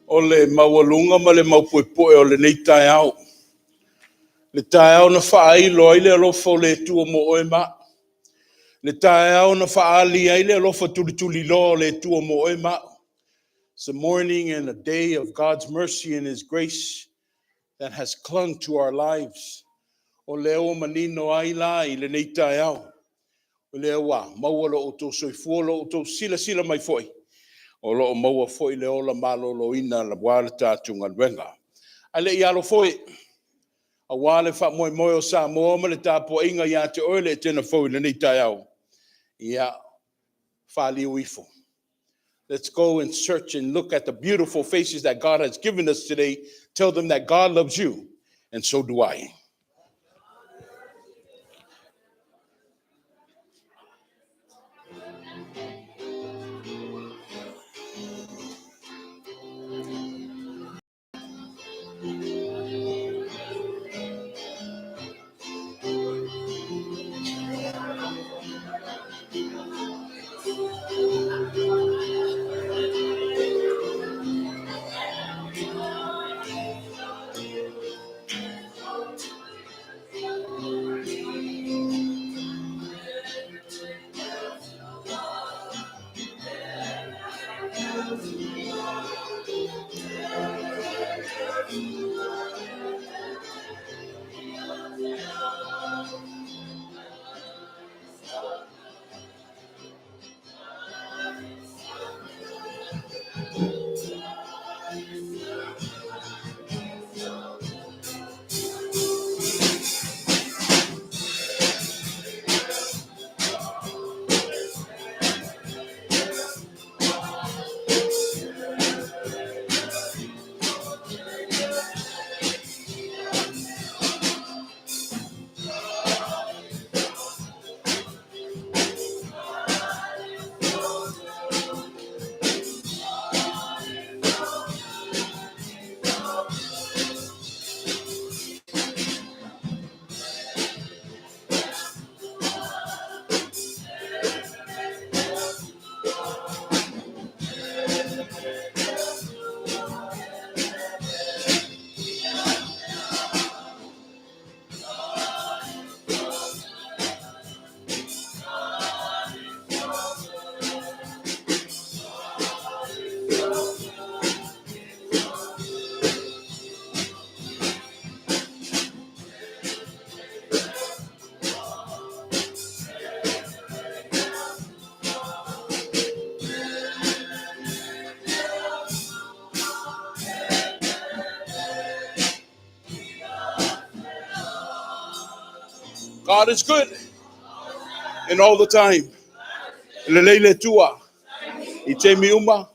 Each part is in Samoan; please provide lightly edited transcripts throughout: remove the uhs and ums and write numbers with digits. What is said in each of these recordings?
O le maualuga ma le maupuepue o lenei taeao, le taeao na faailo ai le alofa o le Atua mo oe ma au, le taeao na faaali ai le alofa tulituliloa o le Atua mo oe ma au. It's a morning and a day of God's mercy and His grace that has clung to our lives. O lea ua manino ai la i lenei taeao, o lea ua maua lo outou soifua, lo outou silasila mai foi, o lo o maua foi le ola maloloina aua le tatou galuega. Ae le i alo foi, aua le faamoemoe o Samoa ma le tapuaiga ia te oe le Etena fou i lenei taeao, ia, faliu ifo. Let's go and search and look at the beautiful faces that God has given us today. Tell them that God loves you, and so do I. God is good and all the time. Lelei le Atua. I taimi uma.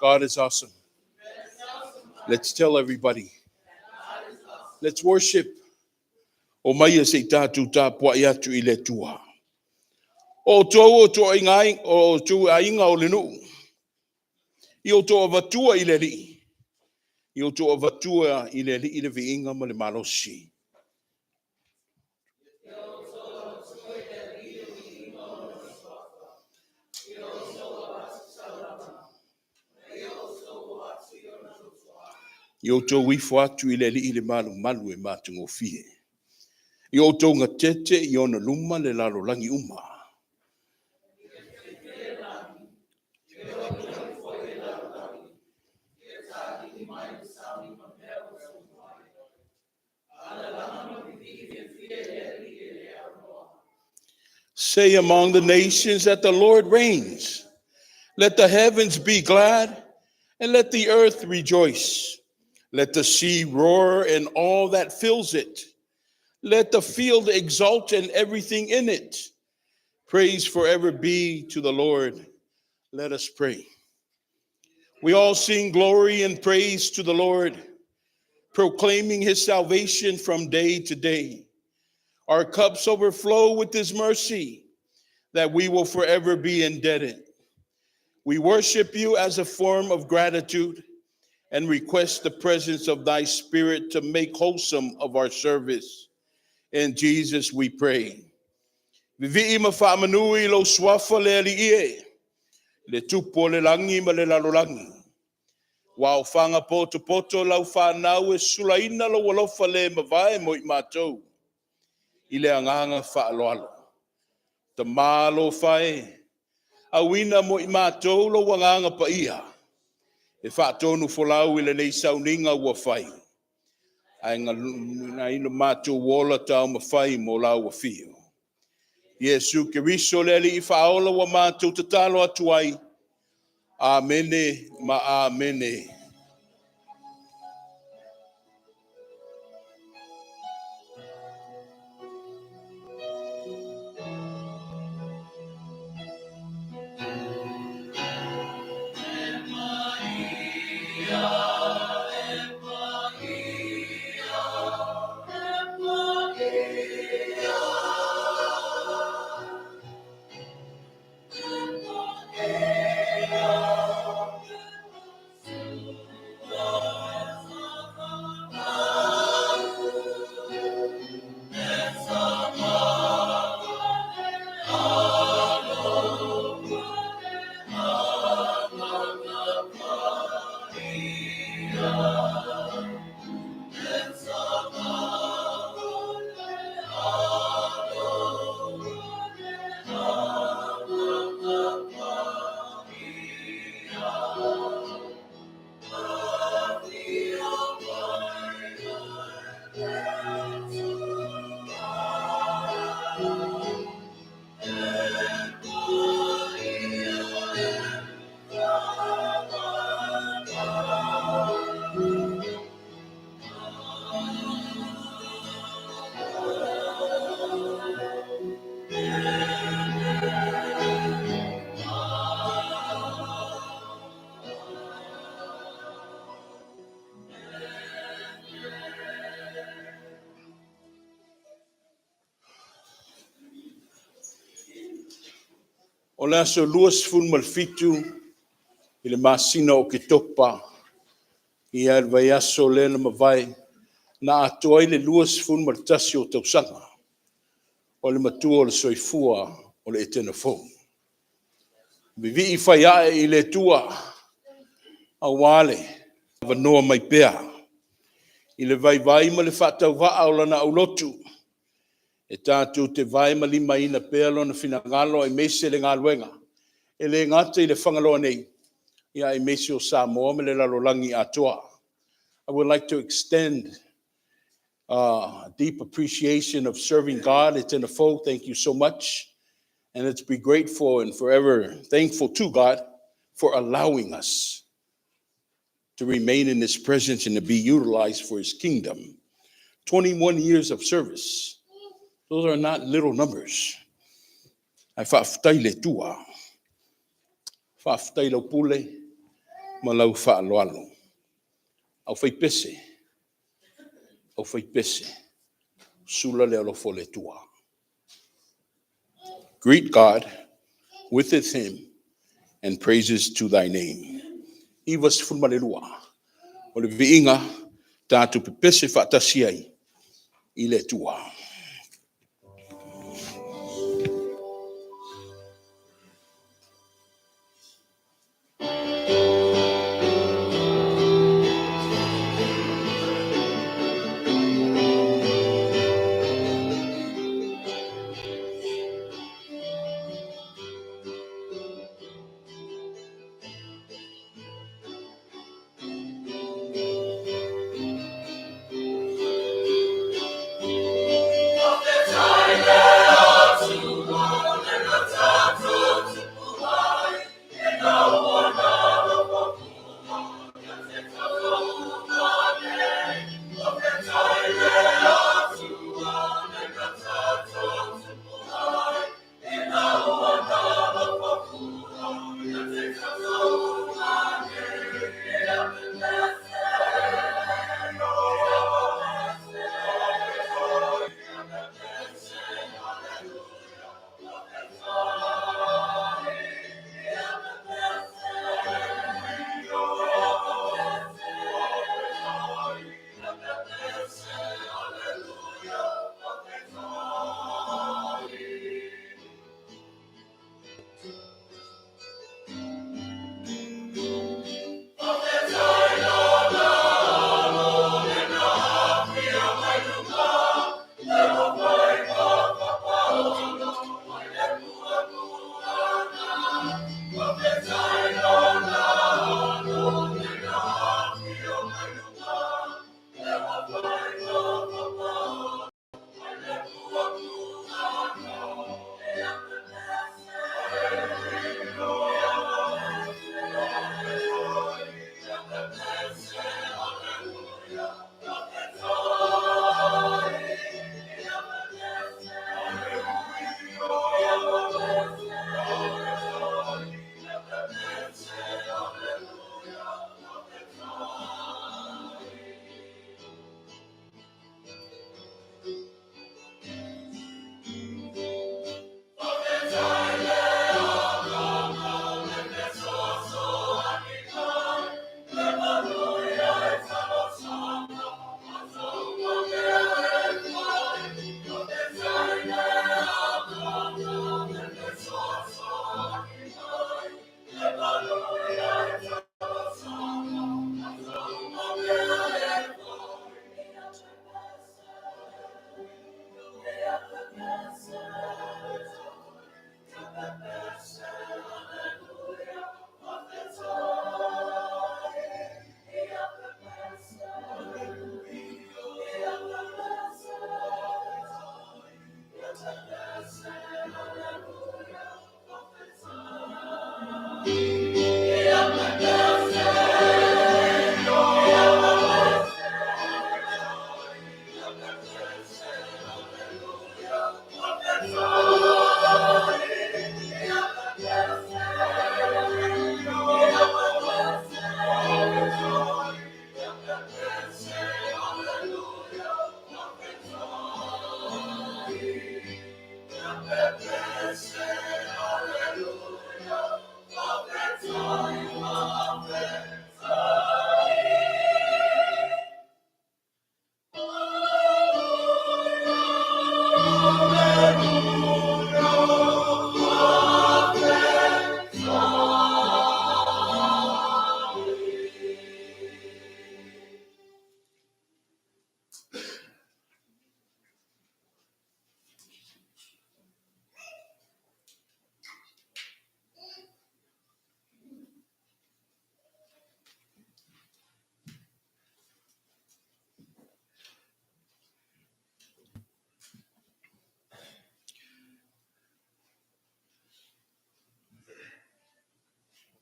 God is awesome. Let's tell everybody. Let's worship. Omaia se i tatou tapuai atu i le Atua. O outou o ituaiga o outou aiga o le nuu. I outou avatua i le Alii. I outou avatua i le Alii le viiga ma le malosi. I outou ifo atu i le Alii le malumalu e matagofie. I outou gatete i ona luma le lalolagi uma. Say among the nations that the Lord reigns. Let the heavens be glad and let the earth rejoice. Let the sea roar and all that fills it. Let the field exult and everything in it. Praise forever be to the Lord. Let us pray. We all sing glory and praise to the Lord, proclaiming his salvation from day to day. Our cups overflow with his mercy, that we will forever be indebted. We worship you as a form of gratitude And request the presence of thy Spirit to make wholesome of our service. In Jesus we pray. Vivii ma faamanu i lou suafa le Alii e, le tupu o le lagi ma le lalolagi. Ua aofaga potopoto lau fanau e sulaina lou alofa le mavae mo i matou i le agaga faaaloalo. Tama alofa e, auina mo i matou lou agaga paia, e faatonu folau i lenei sauniga ua fai, ae galuina matou ola taumafai mo lau afio. Iesu Keriso le Alii faaola ua matou tatalo atu ai. Amene ma amene. O le aso 27 i le masina o Oketopa, ia le vaiaso lea na mavae, na atoa ai le 21 o tausaga o le matua o le soifua o le Etena fou. Vivii fai ae i le Atua, aua le avanoa mai pea i le vaivai ma le faatauvaa o lana aulotu, e tatou te vae ma limaina pea lona finagalo aemaise le galuega, e le gata i le Fagaloa nei, aemaise o Samoa ma le lalolagi atoa. I would like to extend deep appreciation of serving God at Tenafo. Thank you so much. And let's be grateful and forever thankful to God for allowing us to remain in His presence and to be utilized for His kingdom. 21 years of service. Those are not little numbers. Ae faafetai i le Atua. Faafetai i lau pule ma lau faaaloalo. Aufaipese, aufaipese, sula le alofa o le Atua. Greet God with his hymn and praises to thy name. 92. O le viiga tatou pepese faatasi ai i le Atua.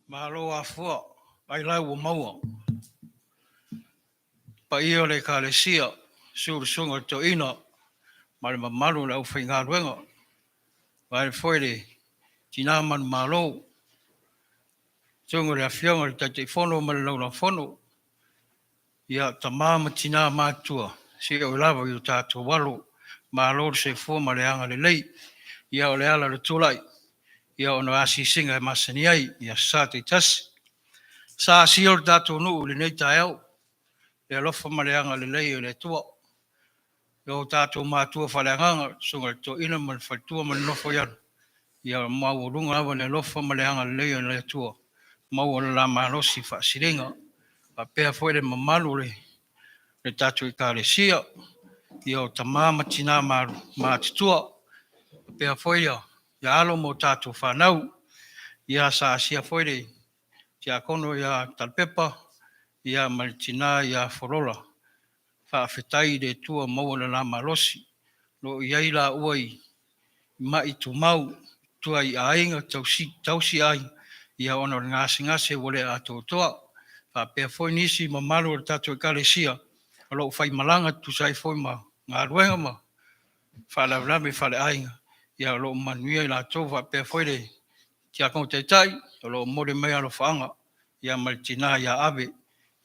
Malo afua ailao ua maua. Paia o le Ekalesia, susu le Susuga i le Toeaina ma le mamalu o le aufaigaluega, vaeane foi le tina manumalo, susuga i le Afioga i le Taitaifono ma le Laulau-a-Fono, ia tama ma tina matutua, seia oo lava i o tatou alo. Malo le soifua ma le agalelei. Ia o le ala o le tulai, ia ona o asiasiga e masani ai i Aso Sa taitasi. Sa asia lo tatou nuu i lenei taeao i le alofa ma le agalelei o le Atua i o tatou matua faaleagaga, le Susuga i le Toeaina ma le Faletua ma le nofo a alo, ia maualuga lava le alofa ma le agalelei o le Atua, maua lo la malosi faasiliga. Faapea foi le mamalu o le tatou Ekalesia, o tama ma tina matutua, faapea foi alo ma tatou fanau. Ia sa asia foi le tiakono ia Talepepa ma le tina ia Fualola. Faafetai i le Atua ua maua le la malosi. O lo o i ai laua i mai tumau i tua i aiga, tausi aiga ona o le gasegase ua le atoatoa. Faapea foi nisi mamalu o le tatou Ekalesia o lo o faimalaga e tusa ai foi ma galuega ma faalavelave faaleaiga, ia o lo o manuia i latou. Faapea foi le Tiakono Taitai o lo o momoli mai alofaaga ma le tina ia Ave.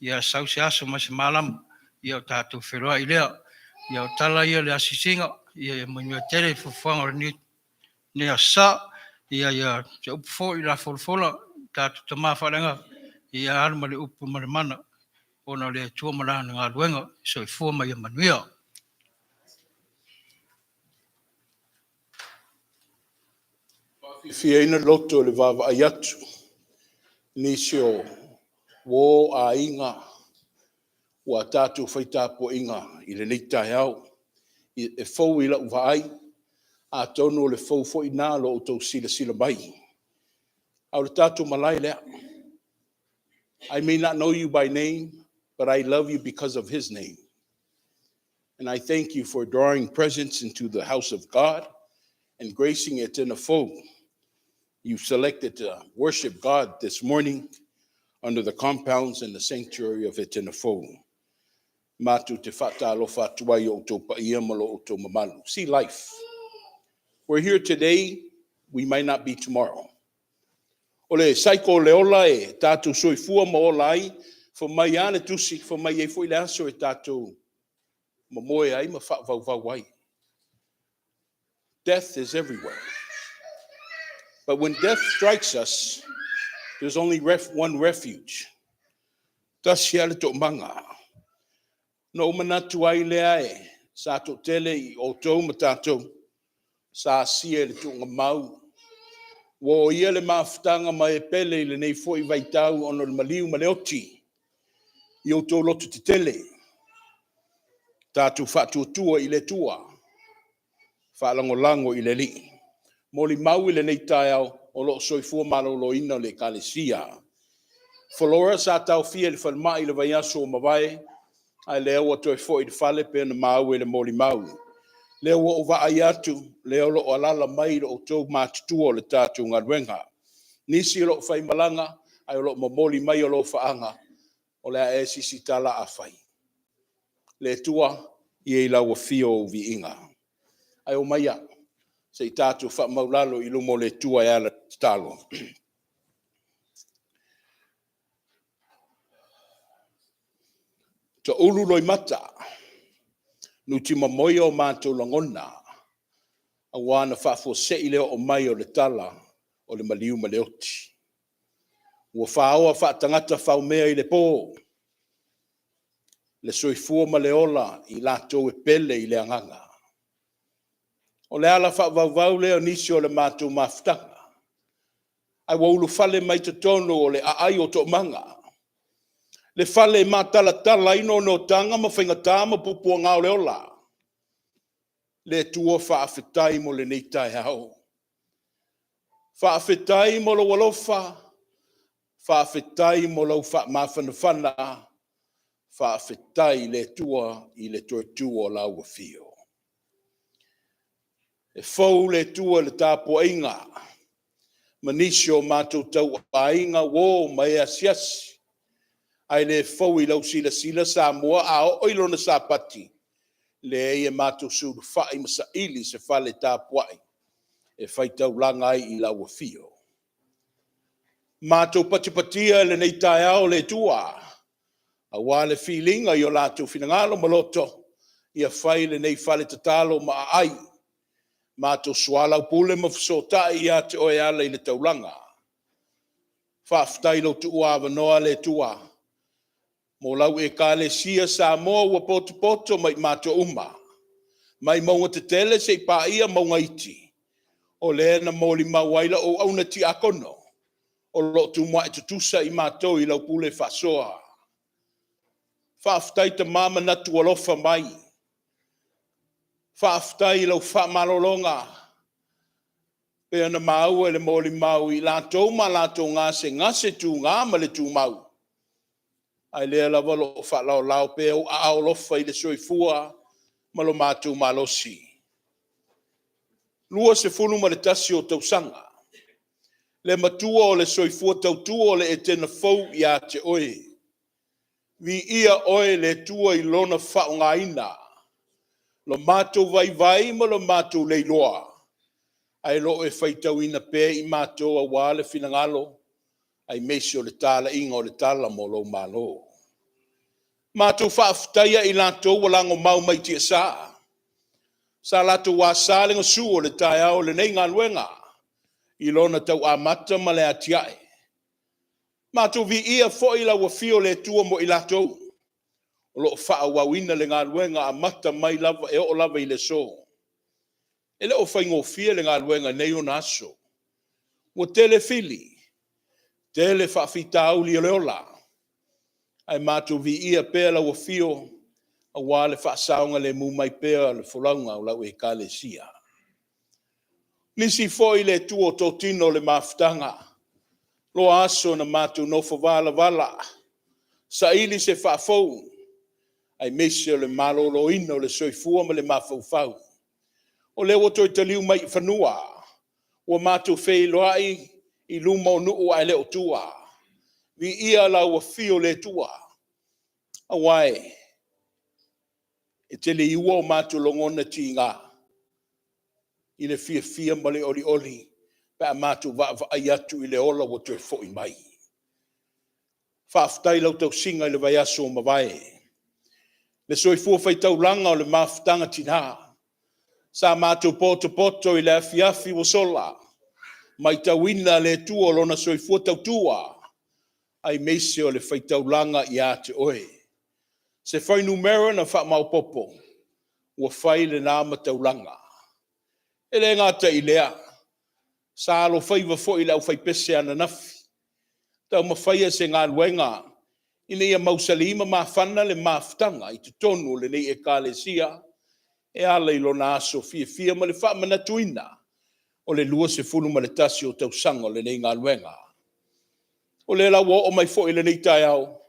Ia sau se aso ma se malama ona tatou feiloai lea. Ia o tala ia o le asiasiga, ia manuia tele fuafuaga o lenei Aso Sa. Ia o se upu foi folafola i tatou tama faaleagaga, ia alu ma le upu ma le mana ona o le Atua ma Lana galuega. Soifua ma ia manuia. E fiafiaina loto i le vaavaai atu i nisi o uo, aiga ua tatou fai tapuaiga i lenei taeao. E fou i lau vaai, atonu o le fou foi lena i lo outou silasila mai. A o le tatou malae lea. I may not know you by name, but I love you because of His name. And I thank you for drawing presence into the house of God and gracing it in a full. You've selected to worship God this morning under the compounds and the sanctuary of Fou. Matou te faatalofa atu ai i outou paia ma lo outou mamalu. See life. We're here today, we might not be tomorrow. O le cycle o le ola e tatou soifua ma ola ai, fai mai lava le tusi, fai mai e i ai foi le aso e tatou momoe ai ma faavauvau ai. Death is everywhere. But when death strikes us, there's only one refuge. Tasi lava le toomaga. Na ou manatu ai lea e sa toatele i outou ma tatou sa asia i le tuugamau. Ua oia le mafutaga ma e pele i lenei foi vaitau ona o le maliu ma le oti i outou loto tetele. Tatou faatuatua i le Atua, faalagolago i le Alii. Molimau i lenei taeao o lo o soifua maloloina le Ekalesia. Flora sa taofia i le falemai i le vaiaso ua mavae, a o lea ua toe foi i le fale pei ona maua i le molimau. Lea ua ou vaai atu, o lea o lo o alaala mai lo outou matutua o le tatou galuega. Nisi o lo o faimalaga, ae o lo o momoli mai alofaaga, o le a ea se isi tala a fai? Le Atua, ia i lau afio ou viiga. Ae omaia se i tatou faamaualalo i luma o le Atua e ala i le tatalo. Taulu loimata, nutimamoia o matou lagona, aua na faafuasei le oo mai o le tala o le maliu ma le oti. Ua faoa faatagata faomea i le po le soifua ma le ola i latou e pele i le agaga. O le ala faavauvau lea o nisi o le matou mafutaga, ae ua ulufale mai totonu o le aai o toomaga, le fale e matalatala ai noanoataga ma faigata ma puapuaga o le ola. Le Atua faafetai mo lenei taeao. Faafetai mo lou alofa, faafetai mo lou faamafanafana, faafetai i le Atua i le toe tu o lau afio. E fou le Atua i le tapuaiga ma nisi o matou tauaiga, uo ma e asiasi, ae le fou i lau silasila Samoa a oo i lona Sapati, leai e matou sulufai ma saili se fale tapuai e faitaulaga ai i lau afio. Matou patipatia i lenei taeao le Atua aua le filiga i o latou finagalo ma loto, ia fai lenei fale tatalo ma aai, matou soalaupule ma fesootai ia te Oe e ala i le taulaga. Faafetai i lou tuuavanoa le Atua mo lau Ekalesia Samoa ua potopoto ma i matou uma, mai mauga tetele seia paia mauga iti, o lea na molimau ai lau auauna tiakono, o lo o tumuai tutusa i matou i lau pule faasoa. Faafetai Tama manatu alofa mai, faafetai i lau faamalologa e pei ona maua i le molimau a i latou ma latou gasegase tuga ma le tumau, a o lea lava o lo o faalaolao pea ou aao alofa i le soifua ma lo matou malosi. 21 o tausaga, le matua o le soifua tautua o le Etena fou ia te oe. Viia oe le Atua i Lona faaaogaina, lo matou vaivai ma lo matou leiloa, ae o lo o e faitauina pea i matou aua le finagalo aemaise o le talaiga o le tala mo lou Malo. Matou faafetaia i latou ua lagomau mai tiasa, sa latou asa le gasu o le taeao i lenei galuega i lona tau amata ma le atiae. Matou viia foi lau afio le Atua mo i latou o lo o faaauauina le galuega amata mai lava e oo lava i le aso. E le o faigofie le galuega i nei ona aso. Ua tele fili, tele faafitauli o le ola, ae matou viia pea lau afio aua le faasaogalemu mai pea o le folauga o lau Ekalesia. Nisi foi le Atua o totino o le mafutaga, loa aso na matou nofo valavala, saili se faafou aemaise o le maloloina o le soifua ma le mafaufau. O lea ua toe taliu mai i fanua, ua matou feiloai i luma o nuu ae le o tua. Viia lau afio le Atua, aua e te liua o matou lagona tiga i le fiafia ma le olioli pe a matou vaavaai atu i le ola ua toe foi mai. Faafetai i lau tausiga i le vaiaso ua mavae, le soifua faitaulaga o le mafutaga tina. Sa matou potopoto i le afiafi ua sola, matauina le Atua o lona soifua tautua aemaise o le faitaulaga ia te oe. Se fuainumera na faamaopoopo ua fai lena ma taulaga. E le gata i lea, sa alofaiva foi le aufaipese ananafi, taumafaia se galuega ina ia mausali ma mafana le mafutaga i totonu o lenei Ekalesia e ala i lona aso fiafia ma le faamanatuina o le 21 o tausaga o lenei galuega. O lea la ua oo mai foi i lenei taeao,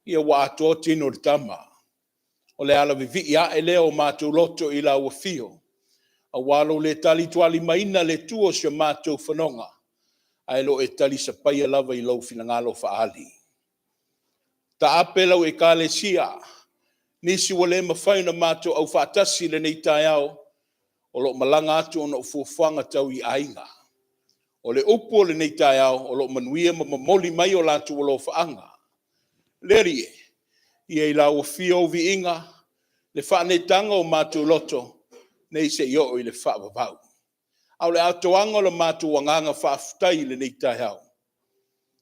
ia ua atoa tino o le tama. O le ala vivii ae lea o matou loto i lau afio, aua lou le talitualimaina le Atua o si o matou fanoga, ae o lo o e talisapaia lava i lou finagalo faaali. Taape lau Ekalesia, nisi ua le mafai ona matou aufaatasi i lenei taeao, o lo o malaga atu ona o fuafuaga tau i aiga. O le upu o lenei taeao, o lo o manuia ma momoli mai o latou alofaaga. Le Alii e, Ia i lau afio ou viiga, le faaneetaga o matou loto, nei se i oo i le faavavau. A o le atoaga o le matou agaga faafetai i lenei taeao,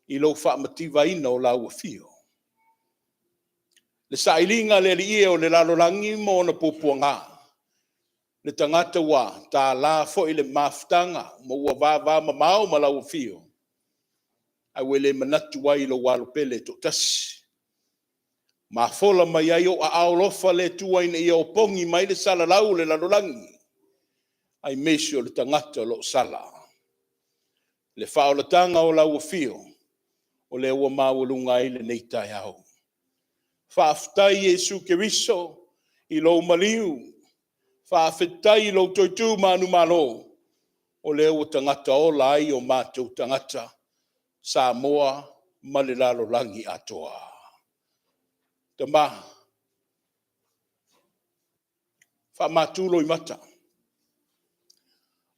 i lou faamativaina o lau afio. Le sailiga a le Alii e o le lalolagi ma ona puapuaga, le tagata ua tala foi le mafutaga ma ua vavamamao ma lau Afio, ae ua le manatu ai i lou Alo Pele e toatasi. Mafola mai ai ou aao alofa le Atua ina ia opogi mai le salalau o le lalolagi, aemaise o le tagata o lo o sala. Le faaolataga o lau Afio, o lea ua maualuga ai lenei taeao. Faafetai Iesu Keriso i lou maliu, faafetai i lou toe tu manumalo, o lea ua tagata ola ai o matou tagata, Samoa ma le lalolagi atoa. Tama, faamatu loimata,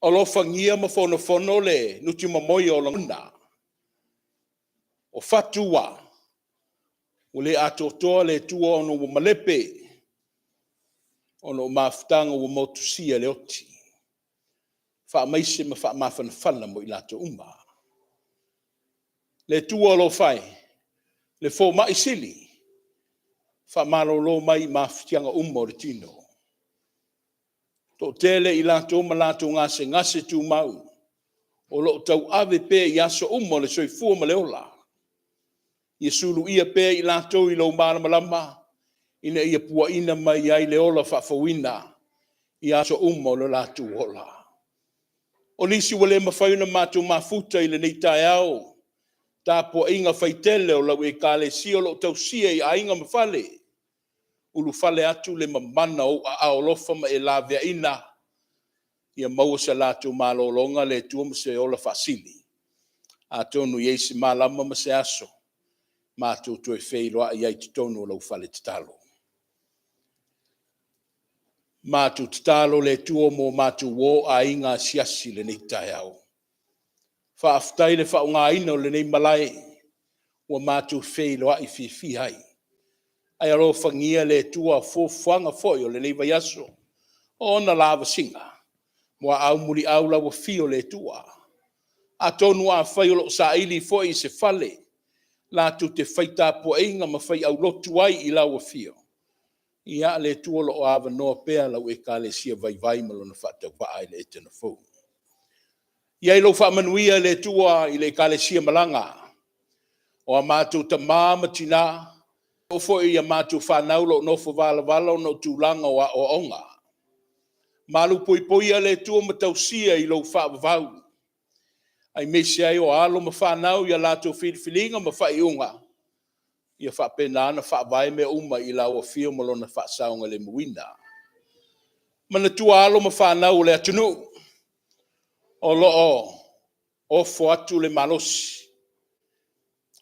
alofagia ma fonofono le nutimamoe o lagona. O fatu ua le atoatoa le Atua ona ua malepe ona o mafutaga ua motusia e le oti. Faamaise ma faamafanafana mo i latou uma. Le Atua alofa e, le fomai sili, faamalolo mai i mafatiaga uma o le tino. E toatele i latou ma latou gasegase tumau o lo o tauave pea i aso uma o le soifua ma le ola. Ia suluia pea i latou i lou malamalama ina ia puaina mai ai le ola faafouina i aso uma o lo latou ola. O nisi ua le mafai ona matou mafuta i lenei taeao, tapuaiga faitele a lau Ekalesia o lo o tausia i aiga ma fale, ulufale atu le mamana o ou aao alofa ma e laveaina, ia maua se latou malologa le Atua ma se ola faasili. Atonu e i ai se malama ma se aso matou toe feiloai ai i totonu o lou fale tatalo. Matou tatalo le Atua mo matou uo, aiga, asiasi i lenei taeao. Faafetai i le faaaogaina o lenei malae ua matou feiloai fiafia ai. Ae alofagia le Atua fuafuaga foi o lenei vaiaso, o ona lavasiga, muaau muliau lau Afio le Atua. Atonu afai o lo o saili foi i se fale latou te fai tapuaiga ma fai aulotu ai i lau Afio, ia, le Atua o lo o avanoa pea lau Ekalesia vaivai ma lona faatauvaa i le Etena fou. Ia i ai lou faamanuia le Atua i le Ekalesia malaga, o a matou tama ma tina, e oo foi i a matou fanau o lo o nofo valavala ona o tulaga o aoaoga. Malupuipuia le Atua ma tausia i lou faavavau, aemaise ai o alo ma fanau i a latou filifiliga ma faaiuga, ia faapena ona faavae mea uma i lau Afio ma lona faasaogalemuina. Manatua alo ma fanau a le atunuu o lo o ofo atu le malosi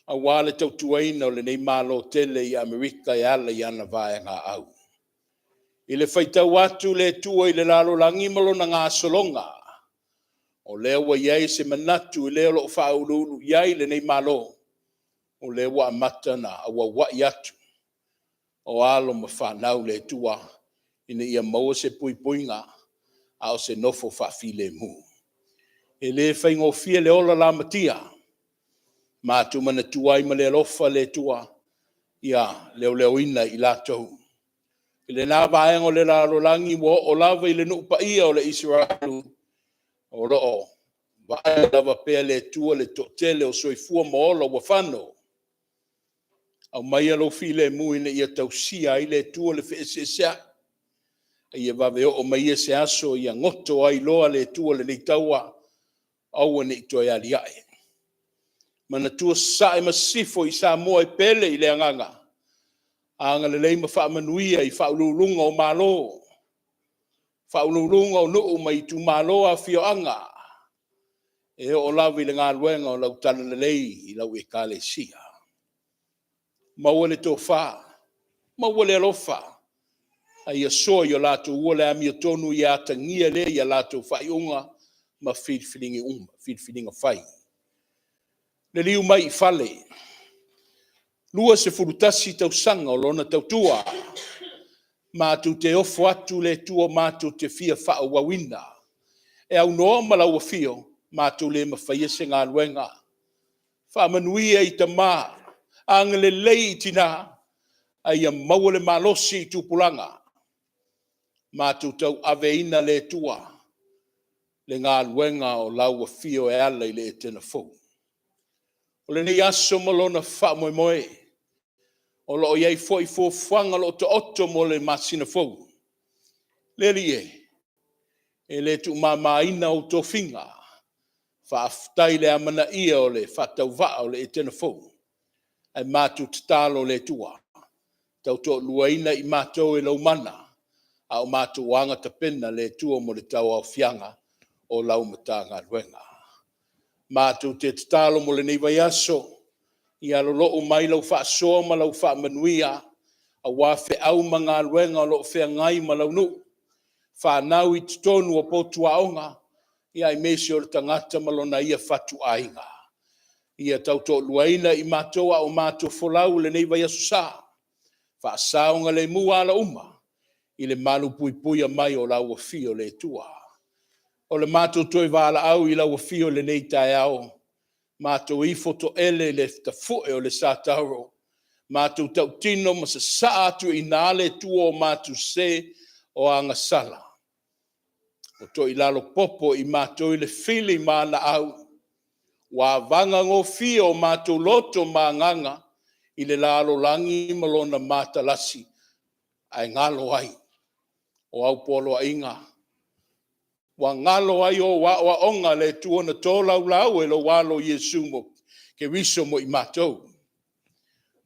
aua le tautuaina o lenei Malo tele i Amerika e ala i ana vaegaau. I le faitau atu le Atua i le lalolagi ma lona gasologa, o lea ua i ai se manatu i le o lo o faauluulu i ai lenei Malo, o lea ua amata ona auauai atu o alo ma fanau le Atua ina ia maua se puipuiga a o se nofo faafilemu. E le faigofie le ola lamatia. Matou manatua ai ma le alofa le Atua ia leoleoina i latou. I lena vaega o le lalolagi ua oo lava i le nuu paia o le Isaraelu, o lo o vaaia lava pea e le Atua le toatele o soifua ma ola ua fano. Aumaia lou filemu ina ia tausia ai le Atua le feeseeseai, a ia vave oo mai ia se aso ia goto ai loa le Atua lenei taua, aua ne i toe aliae. Manatua Sasae ma Sisifo i Samoa e pele i le agaga, agalelei ma faamanuia i faauluuluga o Malo, faauluuluga o nuu ma itumalo, afioaga, e oo lava i le galuega o lau Talalelei i lau Ekalesia. Maua le tofa, maua le alofa, a ia soa i o latou ua le amiotonu, ia atagia lelei a latou faaiuga ma filifiliga fai. Liliu mai i fale. 21 tausaga o lona tautua. Matou te ofo atu le Atua matou te fia faaauauina. E aunoa ma lau afio, matou le mafaia se galuega. Faamanuia i tama, agalelei i tina, a ia maua le malosi i tupulaga. Matou tauaveina le Atua le galuega o lau afio e ala i le Etena fou. O lenei aso ma lona faamoemoe, o lo o i ai foi fuafuaga o lo o taoto mo le masina fou. Le Alii e, e le tuumamaina ou tofiga. Faafetai i le amanaia o le faatauvaa o le Etena fou. Ae matou tatalo le Atua, tautoaluaina i matou e lou mana, a o matou aga tapena le Atua mo le tauaofiaga o lau Matagaluega. Matou te tatalo mo lenei vaiaso, ia lolou mai lau faasoa ma lau faamanuia aua feau ma galuega o lo o feagai ma lau nuu, fanau i totonu o potu aoga, aemaise o le tagata ma lona ia fatuaiga. Ia tautoaluaina i matou a o matou folau i lenei vaiaso sa, faasaogalemu ala uma i le malupuipuia mai o lau Afio le Atua. O le matou toe valaau i lau Afio i lenei taeao, matou ifo toele i le tafue o le sa tauro, matou tautino ma sasaa atu i ina le Atua o matou sese o agasala. Ua toilalo popo i matou i le fili ma anaau, ua avagagofie o matou loto ma agaga i le lalolagi ma lona matalasi ae galo ai o au poloaiga, ua galo ai ou aoaoga le Atua na tolaulau e lou Alo o Iesu Keriso mo i matou.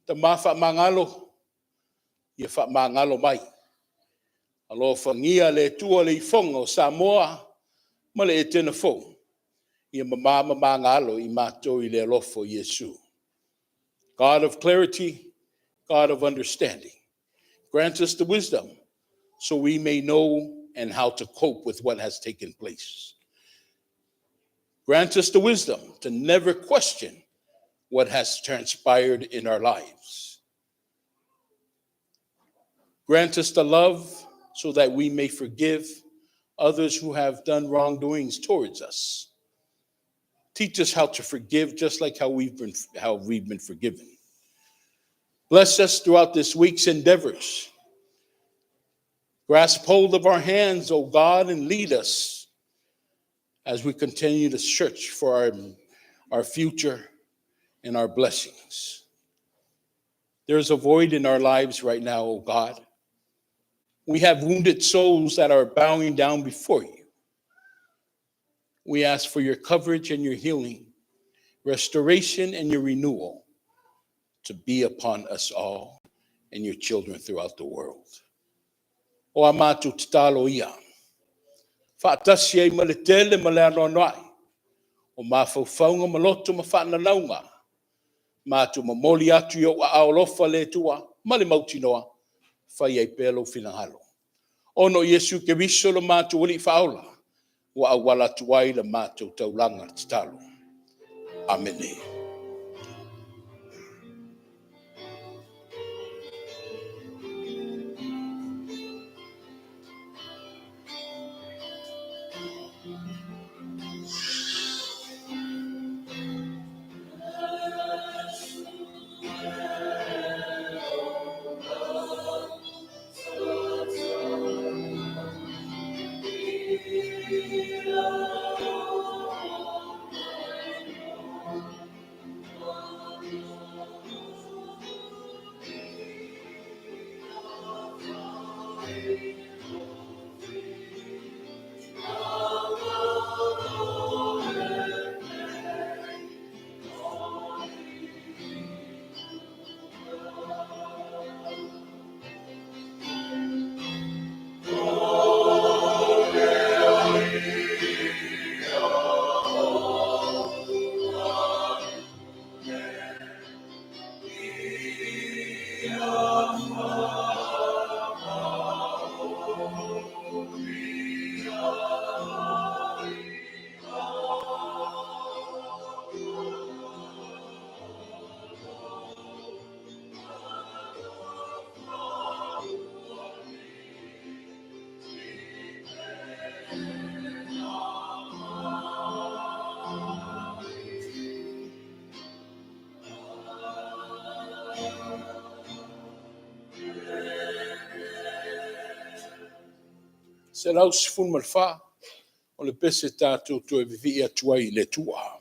Tama faamagalo, ia faamagalo mai. Alofagia le Atua le ifoga o Samoa ma le Etena fou, ia mama ma magalo i matou i le alofa o Iesu. God of clarity, God of understanding, grant us the wisdom so we may know and how to cope with what has taken place. Grant us the wisdom to never question what has transpired in our lives. Grant us the love so that we may forgive others who have done wrongdoings towards us. Teach us how to forgive just like how we've been forgiven. Bless us throughout this week's endeavors. Grasp hold of our hands, O God, and lead us as we continue to search for our future and our blessings. There's a void in our lives right now, O God. We have wounded souls that are bowing down before you. We ask for your coverage and your healing, restoration and your renewal to be upon us all and your children throughout the world. O a matou tatalo ia. Faatasi ai ma le tele ma le anoanoai. O mafaufauga ma loto ma faananauga. Matou momoli atu i ou aao alofa le Atua ma le mautinoa. Fai ai pea lou finagalo. Ona o Iesu Keriso lo matou Alii faaola. Ua auala atu ai le matou taulaga tatalo. Amene. 114, o le pese tatou te toe vivii atu ai i le Atua.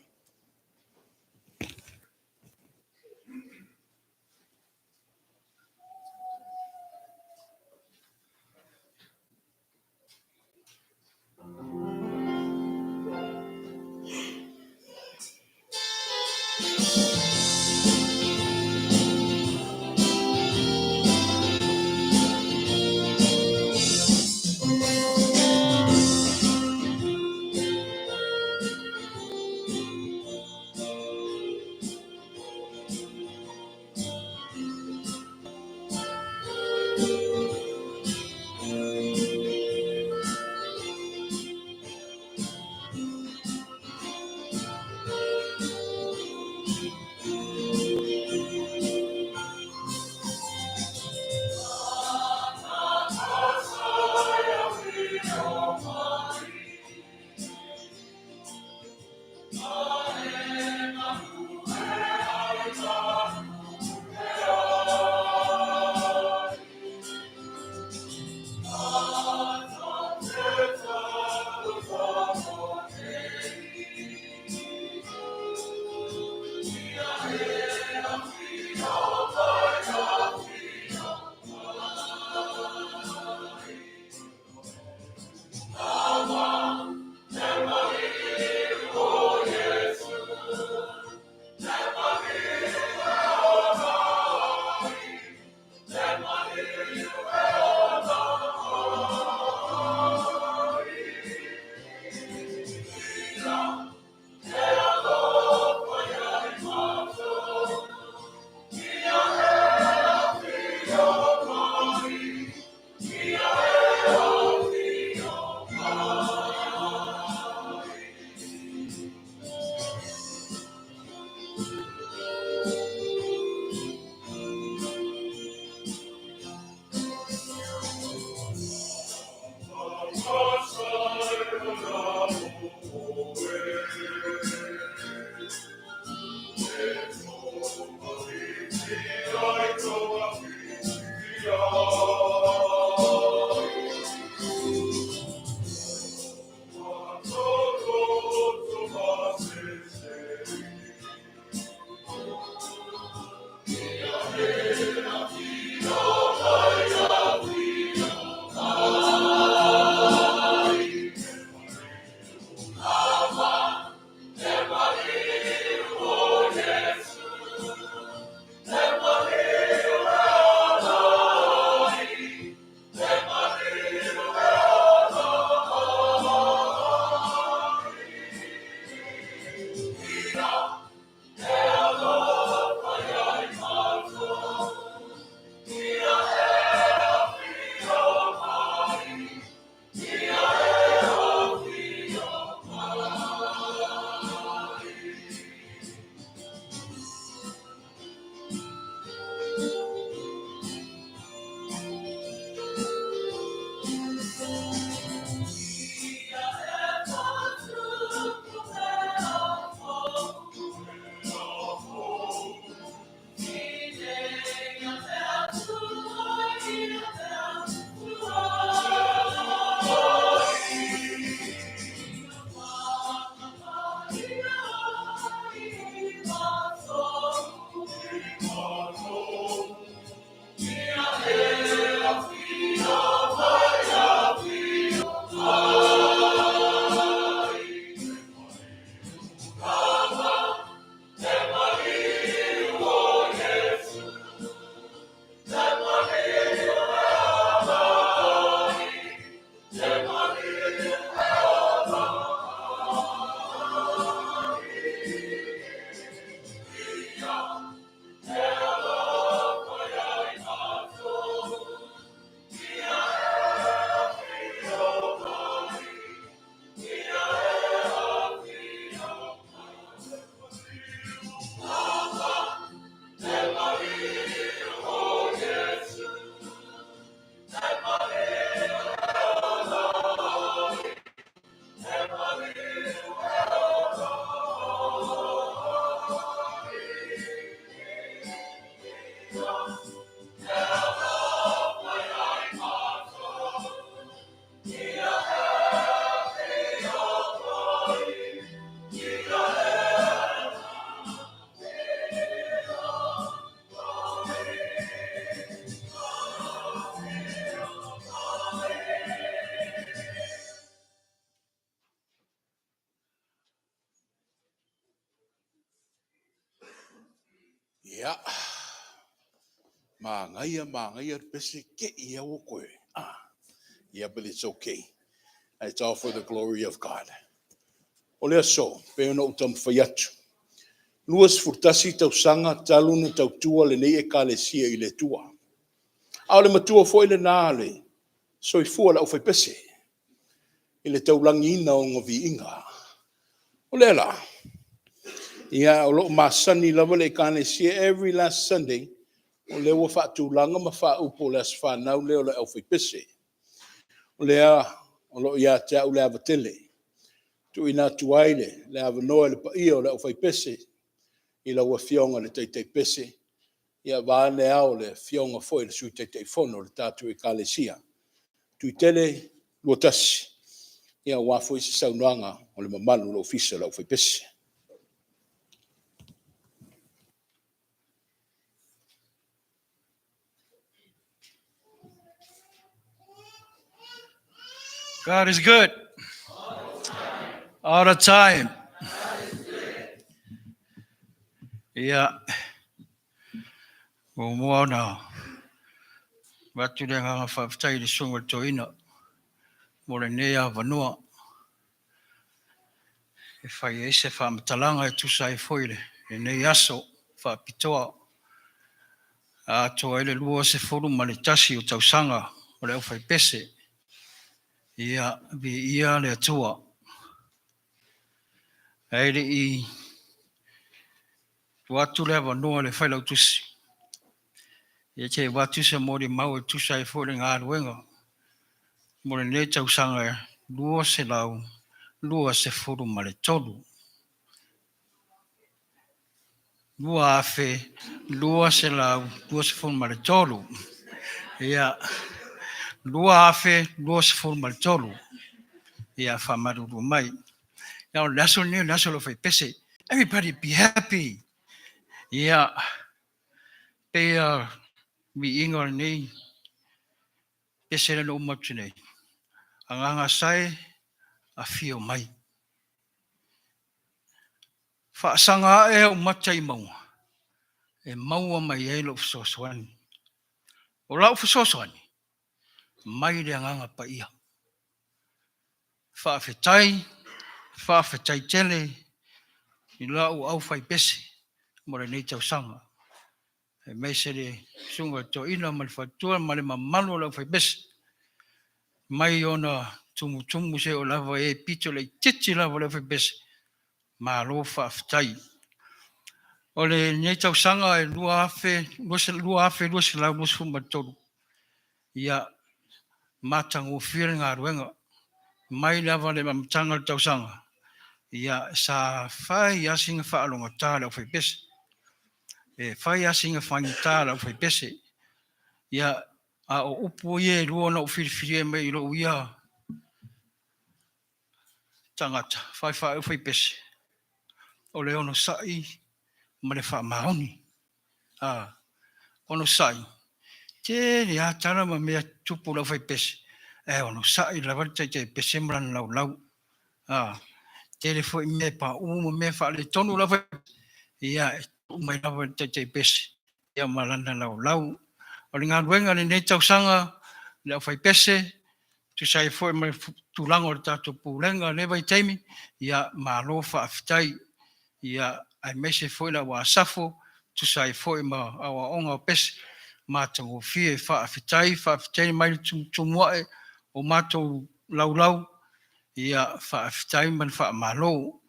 Ia, manaia manaia le pese te i lava ua toe... Ia, but it's okay. It's all for the glory of God. O le aso, pei ona ou taumafai atu, 21 tausaga talu ona tautua lenei Ekalesia i le Atua. A o le matua foi lena o le soifua o le aufaipese i le taulagiina o Lona viiga. O lea la, ia o lo o masani lava le Ekalesia every last Sunday, o lea ua faatulaga ma faaupu o le aso fanau lea o le aufaipese. O lea o lo o ia te au le ava tele e tuuina atu ai le avanoa i le paia o le aufaipese i lau Afioga i le Taitaipese, vaeane ao le Afioga foi i le Sui Taitaifono o le tatou Ekalesia, Tuitele Luatasi, aua foi se saunoaga o le mamalu o le Ofisa o le Aufaipese. God is good. All the time. Ia, muamua ona avatu le agaga faafetai i le Susuga i le Toeaina mo lenei avanoa e fai ai se faamatalaga e tusa ai foi lenei aso faapitoa atoa ai le 21 o tausaga o le aufaipese. Ia, viia le Atua. Ae le i tuu atu le avanoa i le Failautusi, ia se i avatu se molimau e tusa ai foi o le galuega mo lenei tausaga 2023. 2023. Ia, 2023. Ia, faamalulu mai. Ia, o le aso lenei o le aso o le aufaipese. Everybody be happy. Ia, pei o viiga o lenei pese lea na uma atu nei, Agaga Sa e, afio mai. Faasaga ae ou mata i mauga e maua mai ai lou fesoasoani. O lau fesoasoani, mai le Agaga Paia. Faafetai, faafetai tele i lau aufaipese mo lenei tausaga, aemaise le Susuga i le Toeaina ma le faletua ma le mamalu o le aufaipese, mai ona tumutumu seia oo lava i e pito laitiiti lava o le aufaipese, malo faafetai. O lenei tausaga e 2023, ia matagofie le galuega. Mai lava i le amataga o le tausaga, ia sa fai lava sina faalogogata a le aufaipese. E fai lava sina faigata o le aufaipese. Ia, a o upu ia e lua na ou filifilia mai lou ia tagata faa-aufaipese, o le onosai ma le faamaoni. A, onosai, tele lava tala ma mea tutupu i le aufaipese, ae onosai lava le taitaipese ma lana laulau. A, tele foi mea e pauu ma mea faaletonu o le aufaipese, ia e tuu mai lava i le taitaipese ia ma lana laulau. O le galuega i lenei tausaga i le aufaipese, e tusa ai foi ma le tulaga o le tatou pulega i lenei vaitaimi, ia malo faafetai. Ia aemaise foi le au Asafo e tusa ai foi ma aoaoga o pese, matagofie. Faafetai, faafetai mai le tumutumu ae o matou laulau, ia faafetai ma le faamalo.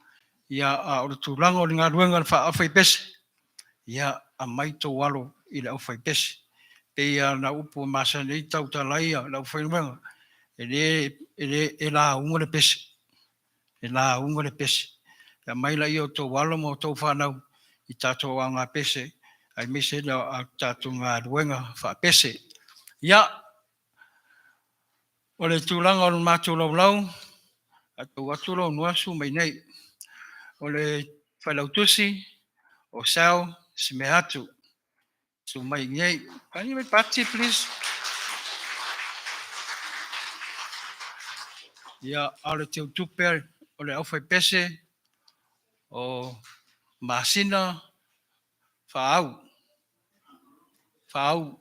Ia, a o le tulaga o le galuega faa-aufaipese, ia aumai outou alo i le aufaipese. E pei lava ona upu e masani ai ona tautala ai le aufaigaluega, e lauga le pese, e lauga le pese. Aumai laia o outou alo ma outou fanau i tatou aogapese aemaise o tatou galuega faapese. Ia, o le tulaga o le matou laulau, a tuu atu lou igoa susu mai i inei. O le Failautusi o Sal Semeatu. Susu mai i inei. Pati please. Ia, a o le teutupe o le aufaipese o Masina Faau. Faau.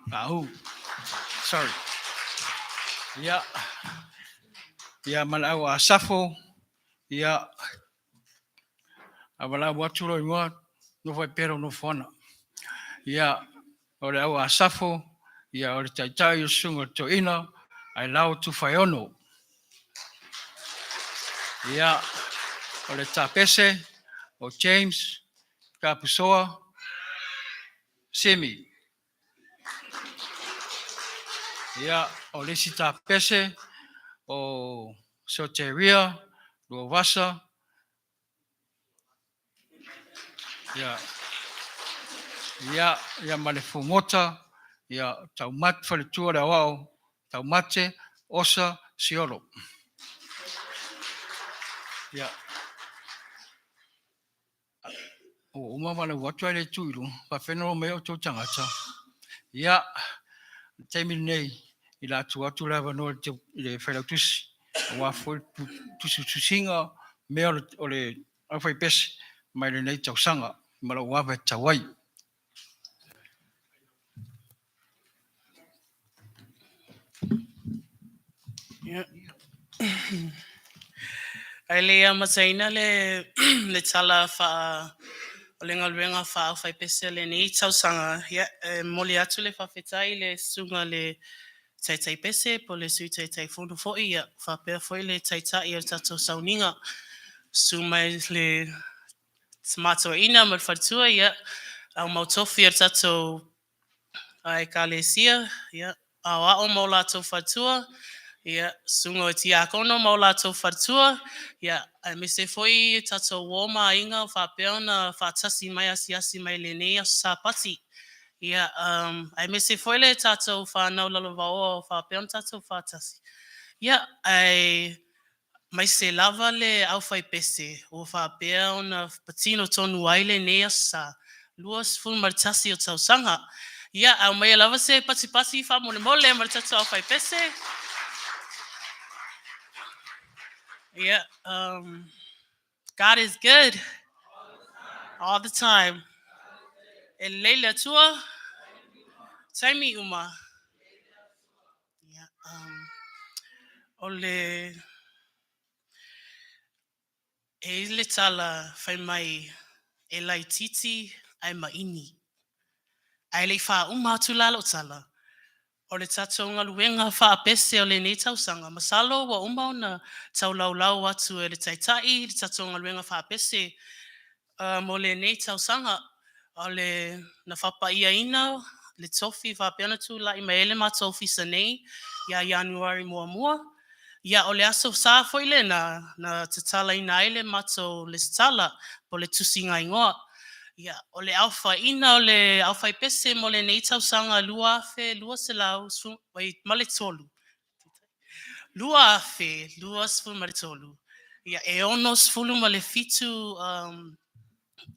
Faau. Sorry. Ia. Ia ma le au Asafo. Ia. A valaau atu lou igoa, nofo ai pea lou nofoana. Ia, o le au Asafo, ia o le taitai o susuga o le toeaina, Ailao Tufaeono. Ia, o le tapese, o James Kapusoa Simi. Ia, o le isi tapese, o Soteria Luavasa. Ia, ia, ia ma le fugota, ia Taumate faletua le aoao, Taumate Osa Siolo. Ia, ua uma valaau atu ae le tu i luga, faapefea ona o mai outou tagata. Ia, le taimi lenei, i le a tuu atu le avanoa i le Failautusi, aua foi le tusitusiga mea o le aufaipese mai lenei tausaga ma lou ava e tatau ai. Ae le i amataina le tala faa o le galuega faa-aufaipese o lenei tausaga, ia, e momoli atu le faafetai i le susuga i le Taitai Pese po o le Sui Taitaifono foi, ia, faapea foi le Taitai o le tatou sauniga. Susu mai le Tama Toeaina ma le faletua, ia, au mautofi o le tatou Ekalesia, ia, aoao ma o latou faletua, ia, susuga o tiakono ma o latou faletua, ia, aemaise foi tatou uo ma aiga o faapea ona faatasi mai asiasi mai i lenei aso Sapati. Ia, aemaise foi le tatou whānau lalovaoa o faapea ona tatou faatasi. Ia, ae maise lava le aufaipese ua faapea ona patino tonu ai lenei aso Sa 21 o tausaga. Ia, aumaia lava se patipati faamolemole ma le tatou aufaipese. Yeah, God is good all the time. E lelei le Atua, taimi uma. Yeah, o le e i le tala fai mai e laititi ae maini. Ae le i faauma atu la lau tala, o le tatou galuega faapese o lenei tausaga, masalo ua uma ona taulaulau atu e le Taitai le tatou galuega faapese mo lenei tausaga. O le na faapaiaina le tofi faapea ona tulai mai ai le matou ofisa nei ia Ianuari 1. Ia, o le aso Sa foi lena na tatalaina ai le matou resitala po o le tusiga igoa. Ia, o le aofaiga o le aufaipese mo lenei tausaga 2023, 2023, ia, e 67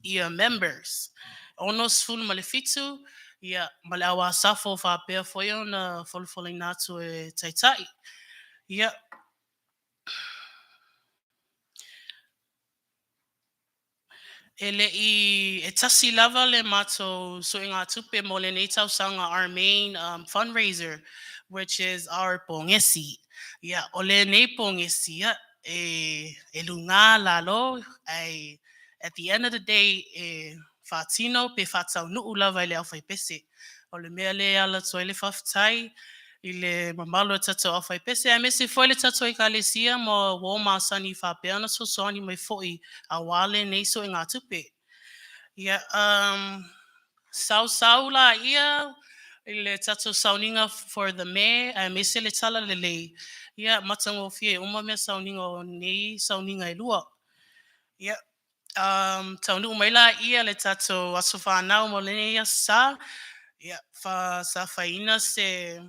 ia members. 67 ia ma le au Asafo faapea foi ona folafolaina atu e Taitai. Ia, e le i e tasi lava le matou suegatupe mo lenei tausaga, our main fundraiser, which is our pogesi. Ia, o lenei pogesi, ia, e lugā lalo, ai at the end of the day e faatino pe faataunuu lava i le aufaipese. O le mea lea e ala atu ai le faafetai i le mamalu o tatou aufaipese, aemaise foi le tatou ekalesia ma uo masani faapea ona fesoasoani mai foi aua lenei suegatupe. Ia, sausau laia i le tatou sauniga for the May aemaise le tala lelei, ia matagofie uma mea sauniga o nei sauniga e lua. Ia, taunuu mai laia le tatou aso fanau mo lenei aso Sa, ia, fa, sa faiina se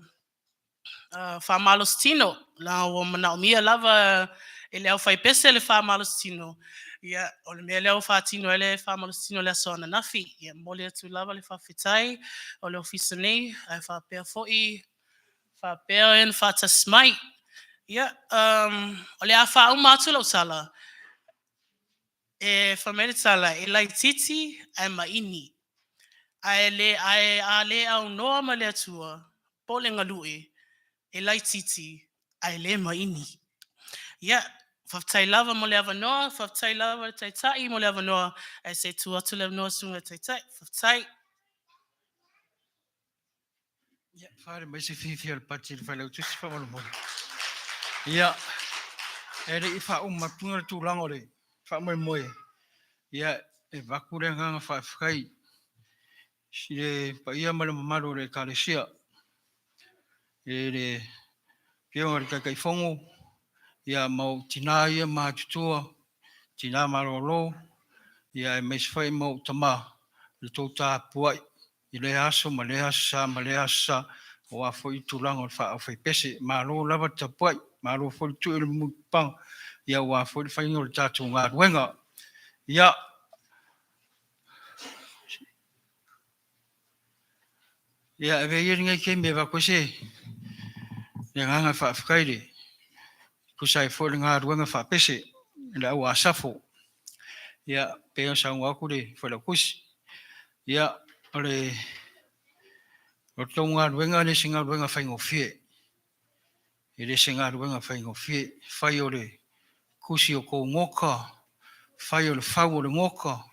faamalositino, la ua manaomia lava e le aufaipese le faamalositino, ia, o le mea lea ua faatino ai le faamalositino i le aso ananafi. Ia momoli atu lava le faafetai o le ofisa nei, ae faapea foi faapea ona faatasi mai. Ia, o le a faauma atu lau tala, e fai mai le tala, e laititi ae maini. Ae le ae a le aunoa ma le Atua po o le galue, e laitiiti ae le maini. Ia, faafetai lava mo le avanoa, faafetai lava le Taitai mo le avanoa, ae se i tuu atu le avanoa i le Susuga i le Taitai. Faafetai. Ia, faaali mai se fiafia o le Pati i le Failautusi faamolemole. Ia, e le i faauma atu le tulaga o le faamoemoe, ia, e avatu le agaga faafetai i le paia ma le mamalu o le Ekalesia i le afioga i le Taitaifono, ia ma ou tina ia matutua, tina malolo, ia aemaise foi ma ou tama, i le tou tapuai i lea aso ma lea Aso Sa ma lea Aso Sa, aua foi tulaga o le faaaufaipese. Malo lava tapuai, malo foi le tui o le mulipapaga, ia aua foi le faiga o le tatou galuega. Ia, avea ia lenei taimi e avatu ai se agaga faafetai e tusa ai foi o le galuega faapese i le au Asafo. Ia, pei ona saunoa atu le Failautusi, ia, o le tou galuega e le o se galuega faigofie. E le o se galuega faigofie, fai o le tusi o tou nota, fai o le fau o le nota,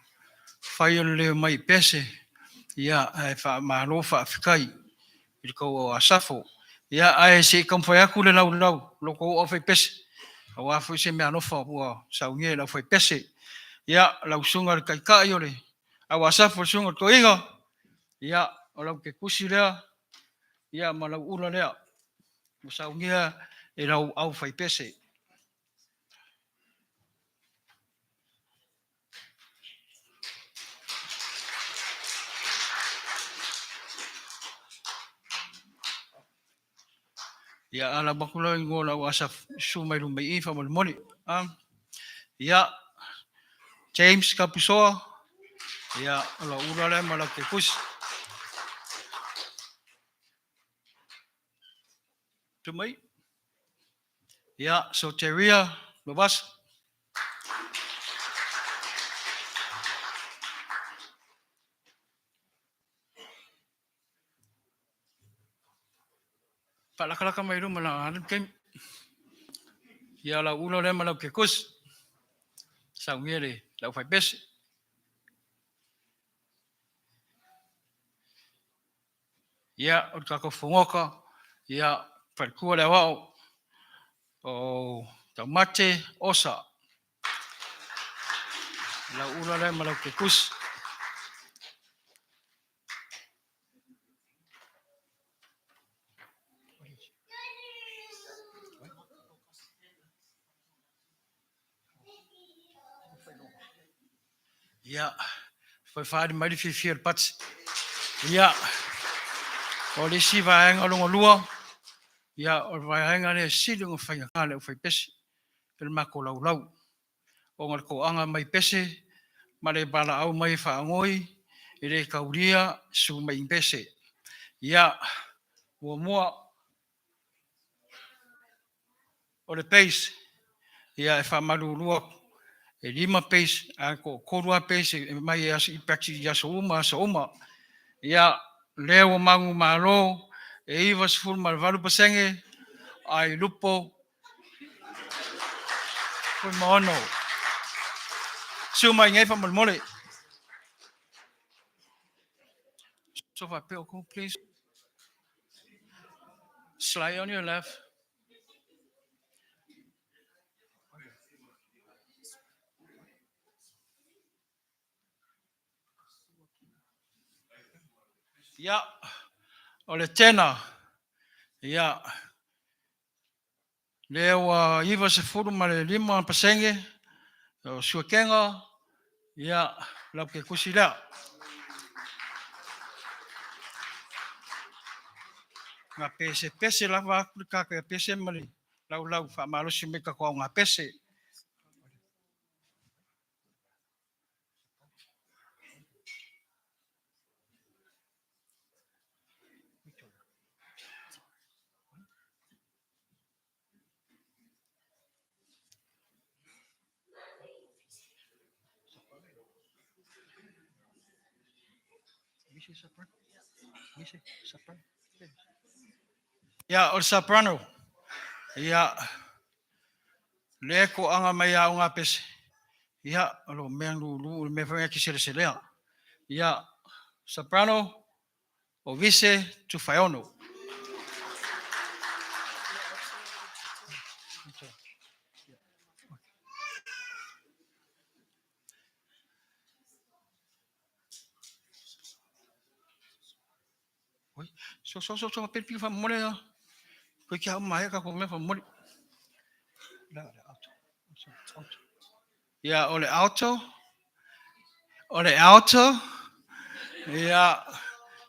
fai o le le omai i pese, ae faamalo faafetai i le tou au Asafo. Ia, ae se i taumafai atu le laulau a la outou aufaipese aua foi se meaalofa ua saunia e le aufaipese. Ia, lau Susuga i le Taitai o le au Asafo le Susuga i le Toeaina, ia, o lau ketusi lea ma lau ula lea ua saunia e lau aufaipese. Ia, a lau atu la le igoa o le au Asafo, susu mai luma i i faamolemole. Ia, James Kapusoa, ia, o lau ula lea ma lau ketusi. Susu mai. Ia, Soteria Lomasa. Faalatalata mai luma o le a alu le taimi. Ia, o lau ula lea ma lau ketusi, saunia e le aufaipese. Ia, o le tatou fofo gota, ia, faletua le Aoao o Taumate Osa. Lau ula lea ma lau ketusi. Ia, toe faaali mai le fiafia o le Pati. Ia, o le isi vaega lona lua, ia, o le vaega lea e sili ona faigata i le aufaipese, o le matou laulau, ona o le toaga mai pese ma le valaau mai e faanoi, e le taulia, susu mai i pese. Ia, muamua o le base, ia e faamalulu atu, e 5 base ae toatolu lava base e aumai e practice i aso uma aso uma. Ia, lea ua manumalo, e 98% ai Lupo Fuimaono. Susu mai i inei faamolemole. So faapea outou, please. Slide on your left. Ia, o le tena, ia, lea ua 95% o Suetena, ia, lau ketusi lea. Na pesepese lava atu le tatou pese ma le laulau faamalosi mai le tatou aoga pese. Ia, o le soprano. Ia, lea e toaga mai aoga pese. Ia, o lo mea lulu, le mea foi e seleselea. Ia, soprano, o Vise Tufaeono. So so so so pe fa mole ya. Ko kia mai ka ko me fa mole. Ia, o le alto. O le alto. Ia,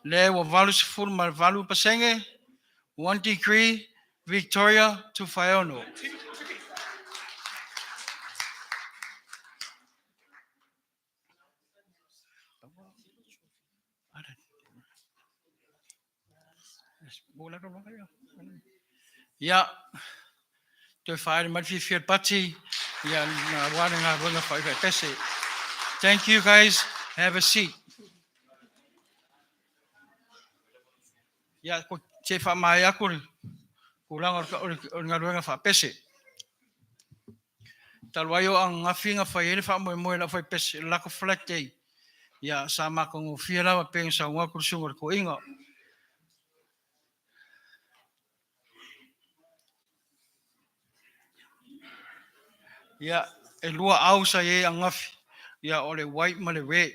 le ua 88%, 1 degree, Victoria Tufaeono. Ia, toe faaali mai le fiafia o le pati, ia, aua le galuega faafaipese. Thank you guys. Have a seat. Ia, ko te whaamae aku le tulaga o le galuega faapese. Talu ai o ananafi na fai ai le faamoemoe o le aufaipese, le latou Flag Day. Ia, sa matagofie lava pei ona saunoa atu le susuga o le toeaina. Ia, e lua au sa i ai ananafi, ia o le white ma le red.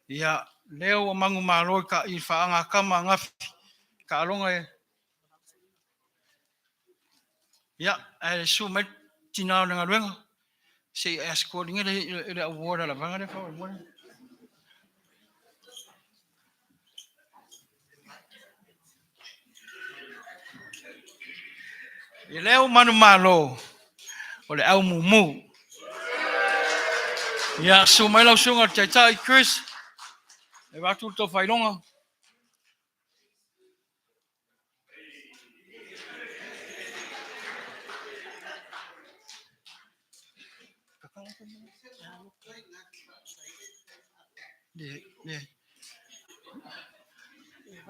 Ia, lea ua manumalo i ka i faagatama ananafi, taaloga e ia, ae susu mai tina o le galuega, se i escort ina le award a le vaega lea faamolemole. I lea ua manumalo, o le au mumu. Ia, susu mai lau susuga i le Taitai Chris, e avatu le tou faailoga.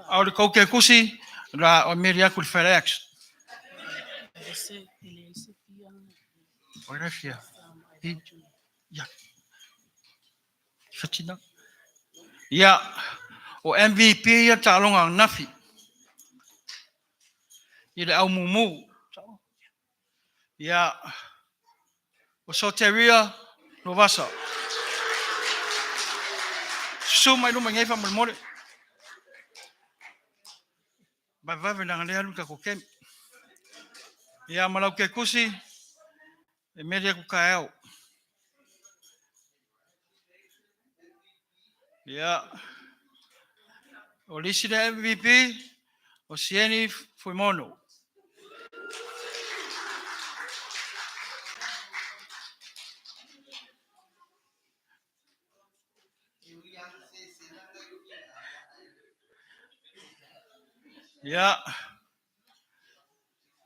A o le tou kekusi, la o meli atu i le FedEx. O le fia. Ia. Fatina. Ia, o MVP ia taaloga ananafi i le au mumu. Ia, o Soteria Lovasa. Susu mai luma i nei faamolemole. Vavave leaga lea alu i tatou kemi. Ia, ma lau kekusi, e meli atu taeao. Ia, o le isi lea MVP, o Sieni Fuimono. Ia,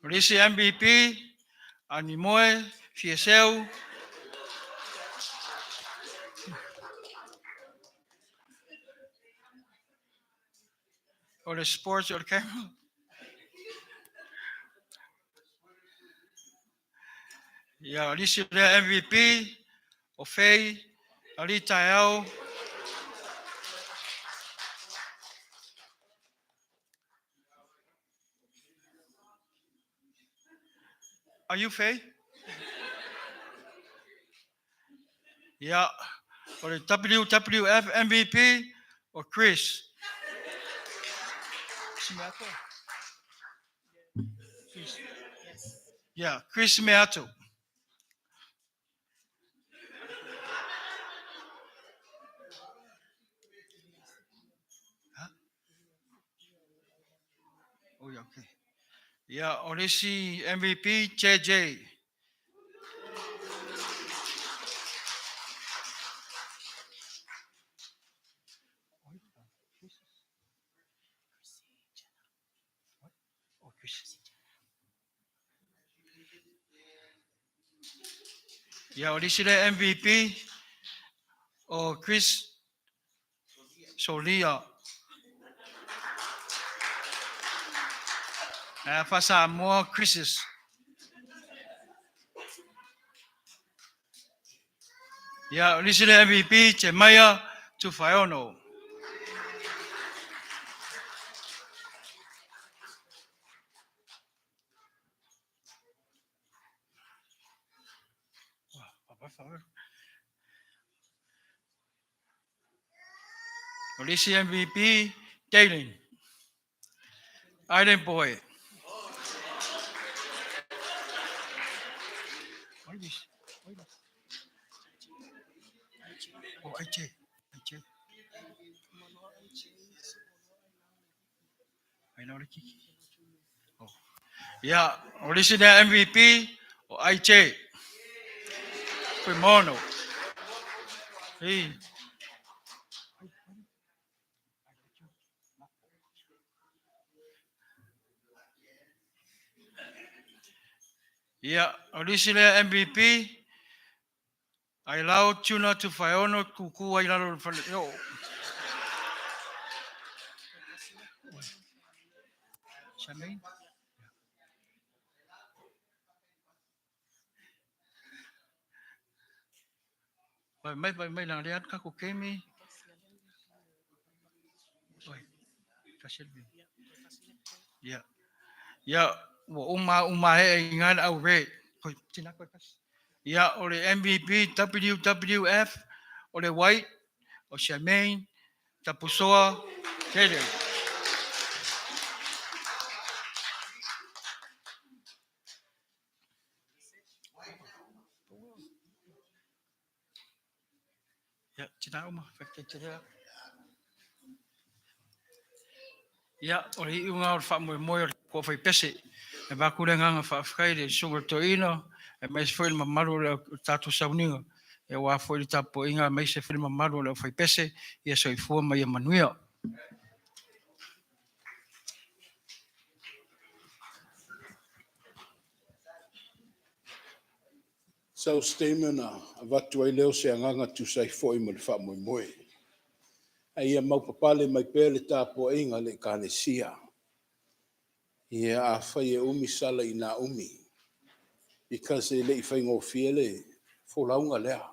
o le isi MVP, Animoe Fieseu. O le sports o le camera. Ia, o le isi lea MVP, o Faye Ali Taeao. Are you Faye? Ia, o le WWF MVP, o Chris. Chris. Yeah, Chris Meato. Huh? Oh, yeah, okay. Yeah, o le isi MVP, JJ. Oh, Chris. Ia, o le isi lea MVP, o Chris Solia. Faa-Samoa Crisis. Ia, o le isi lea MVP, Temaia Tufaeono. O le isi MVP, Dalen. Island Boy. Oh, AJ. AJ. Ai nau le kiki. Oh. Ia, o le isi lea MVP, o AJ. Fuimono. Ei. Ia, o le isi lea MVP, Ailao Tuna Tufaeono Kuku ai lalo o le fale. O. Charmaine? Vai mai, vai mai, lea atu kako kemi. Oi, kasi le. Ia. Ia, ua uma uma e i ngā au re. Koi, tina koe kasi. Ia, o le MVP WWF, o le White, o Charmaine, Tapusoa, Taylor. Ia, tina uma, whakatei te rea. Ia, o le iuga o le faamoemoe o le kua fai pese. E vaku le nganga whaafkai le sunga toina, e mai se foi le mamalu o le tātou sauniga. E wā foi le tapo inga, mai se foi le mamalu o le fai pese, ia soifua ma ia manuia. Sau statement na avatu ai lea o se agaga tusa ai foi ma le faamoemoe. A ia maupapale mai pea le tapuaiga a le Ekalesia. Ia afai e umi sala ina umi, because e le i faigofie le folauga lea.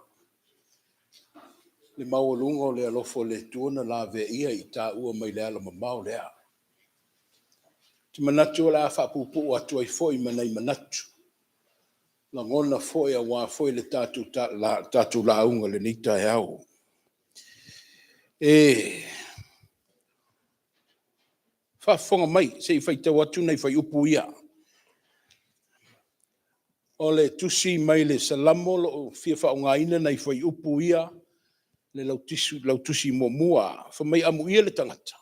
Le maualuga o le alofa o le Atua na laveia i taua mai le ala mamao lea. Te manatu o le a faapuupuu atu ai foi ma nai manatu. Lagona foi auā foi le tatou, tatou lauga lenei taeao. E faafofoga mai se i faitau atu nai fuaiupu ia. O le tusi mai le Salamo o lo o fia faaaogaina nai fuaiupu ia, le lautusi muamua. Fai mai amuia le tagata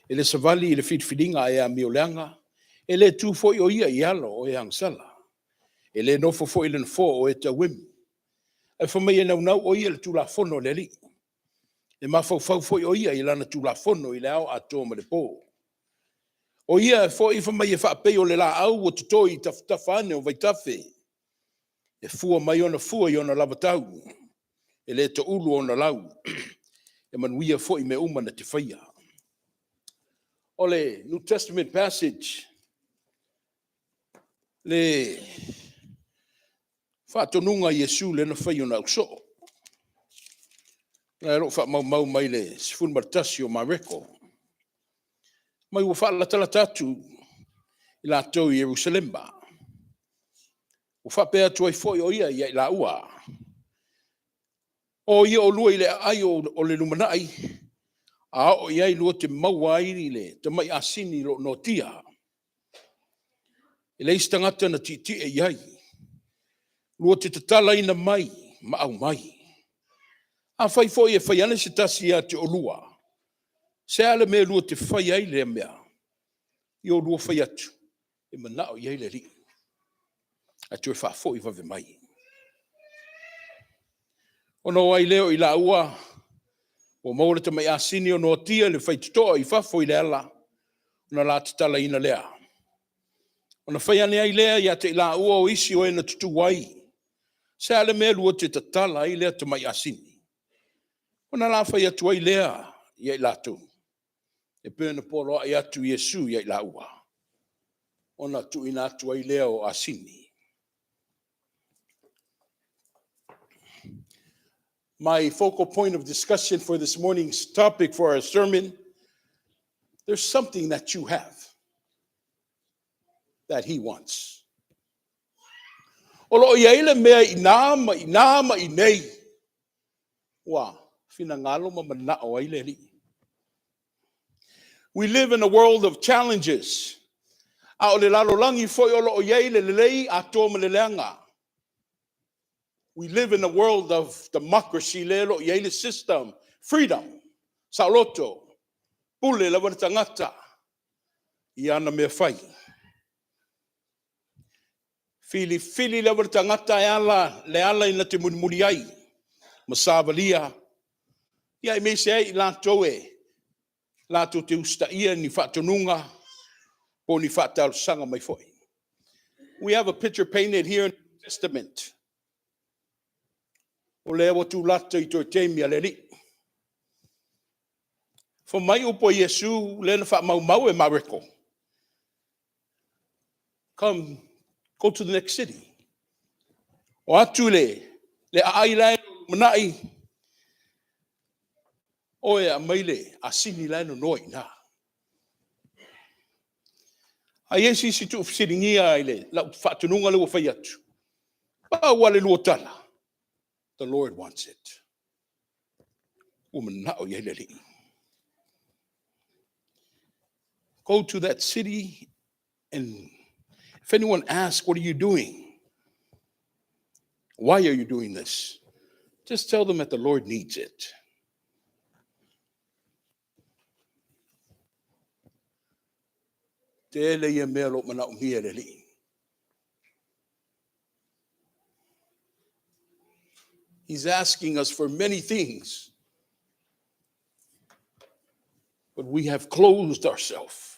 e le savali i le filifiliga a e amioleaga, e le tu foi o ia i ala o e agasala. E le nofo foi i le nofoa o e tauemu. Ae fai mai e naunau o ia i le Tulafono a le Alii. E mafaufau foi o ia i lana Tulafono i le ao atoa ma le po. O ia foi fai mai e faapei o le laau ua toto i tafatafa ane o vaitafe. E fua mai ona fua i ona lavatau. E le toulu ona lau. E manuia foi mea uma na te faia. O le New Testament passage, le faatonuga a Iesu lea na fai i ona ausoo. O lo o faamaumau mai le 11 o Mareko. Mai ua faalatalata atu i latou i Ierusalema. Ua faapea atu ai foi o ia ia i laua. O ia olua i le aai o le lumanai, a oo i ai lua te maua ai le tamai asini lo noatia. E leai se tagata na tietie i ai. Lua te tatalaina mai ma aumai. Afai foi e fai ane se tasi ia te olua, se a le mea lua te fai ai lea mea, i o lua fai atu, e manao i ai le Alii. Ae toe faafoi vave mai. Ona o ai lea o i laua, ua maua le tamai asini o noatia le faitotoa i fafo i le ala, ona la tatalaina lea. Ona fai ane ai lea ia te i laua o isi o e na tutū ai. Se a le mea lua te tatala ai lea tamai asini. Ona la fai atu ai lea ia i latou. E pei ona poloai atu Iesu ia i laua. Ona tuuina atu ai lea o asini. My focal point of discussion for this morning's topic for our sermon, there's something that you have that he wants. O lo o i ai le mea i nā ma i nā ma i nei, ua finagalo ma manao ai le Alii. We live in a world of challenges. A o le lalolagi foi o lo o i ai le lelei atoa ma le leaga. We live in a world of democracy lea o lo o i ai le system, freedom, saoloto, pule lava le tagata i ana mea fai. Filifili lava le tagata e ala le ala ina te mulimuli ai ma savalia, ia aemaise ai i latou e latou te usitaia ni faatonuga po o ni faatalosaga mai foi. We have a picture painted here in the New Testament. O lea ua tulata i toe taimi a le Alii. Fai mai upu a Iesu lea na faamaumau e Mareko. Come, go to the next city. O atu le aai la e lumanai, o e aumai le asini la e nonoa i ina. A i ai se isi tuufesiligia i lau faatonuga lea ua fai atu, pau lava le lua tala, the Lord wants it. Ua manao i ai le Alii. Go to that city and if anyone asks, what are you doing? Why are you doing this? Just tell them that the Lord needs it. Tele ia mea o lo o manaomia e le Alii. He's asking us for many things. But we have closed ourselves.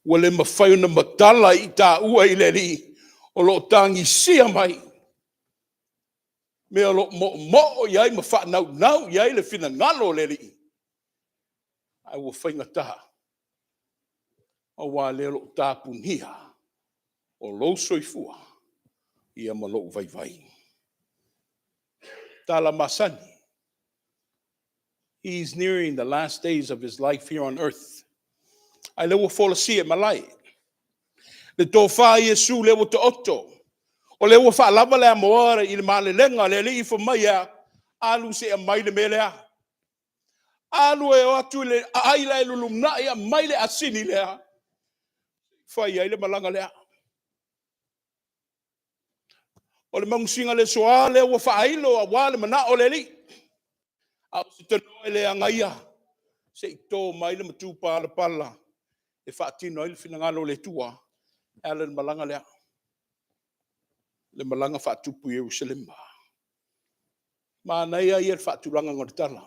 Ua le mafai ona matala i taua i le Alii o lo o tagisia mai. Mea o lo o moomoo i ai ma faanaunau i ai le finagalo o le Alii. Ae ua faigata, aua o lea o lo o tapunia o lou soifua ia ma lou vaivai. Tala masani. He is nearing the last days of his life here on earth. Ae lea ua folasia e malae. Le tofa a Iesu lea ua taoto. O lea ua faalava le amoa i le malelega a le Alii fai mai a, alu se i aumai le mea lea. Alu e o atu i le aai la e lulunai aumai le asini lea. Fai ai le malaga lea. O le magusiga le soa lea ua faailo aua le manao o le Alii. A o se tanoa e le agaia, se i to mai le matupalapala e faatino ai le finagalo o le Atua e ala i le malaga lea, le malaga faatupu i Ierusalema. Manaia ia le faatulagaga o le tala.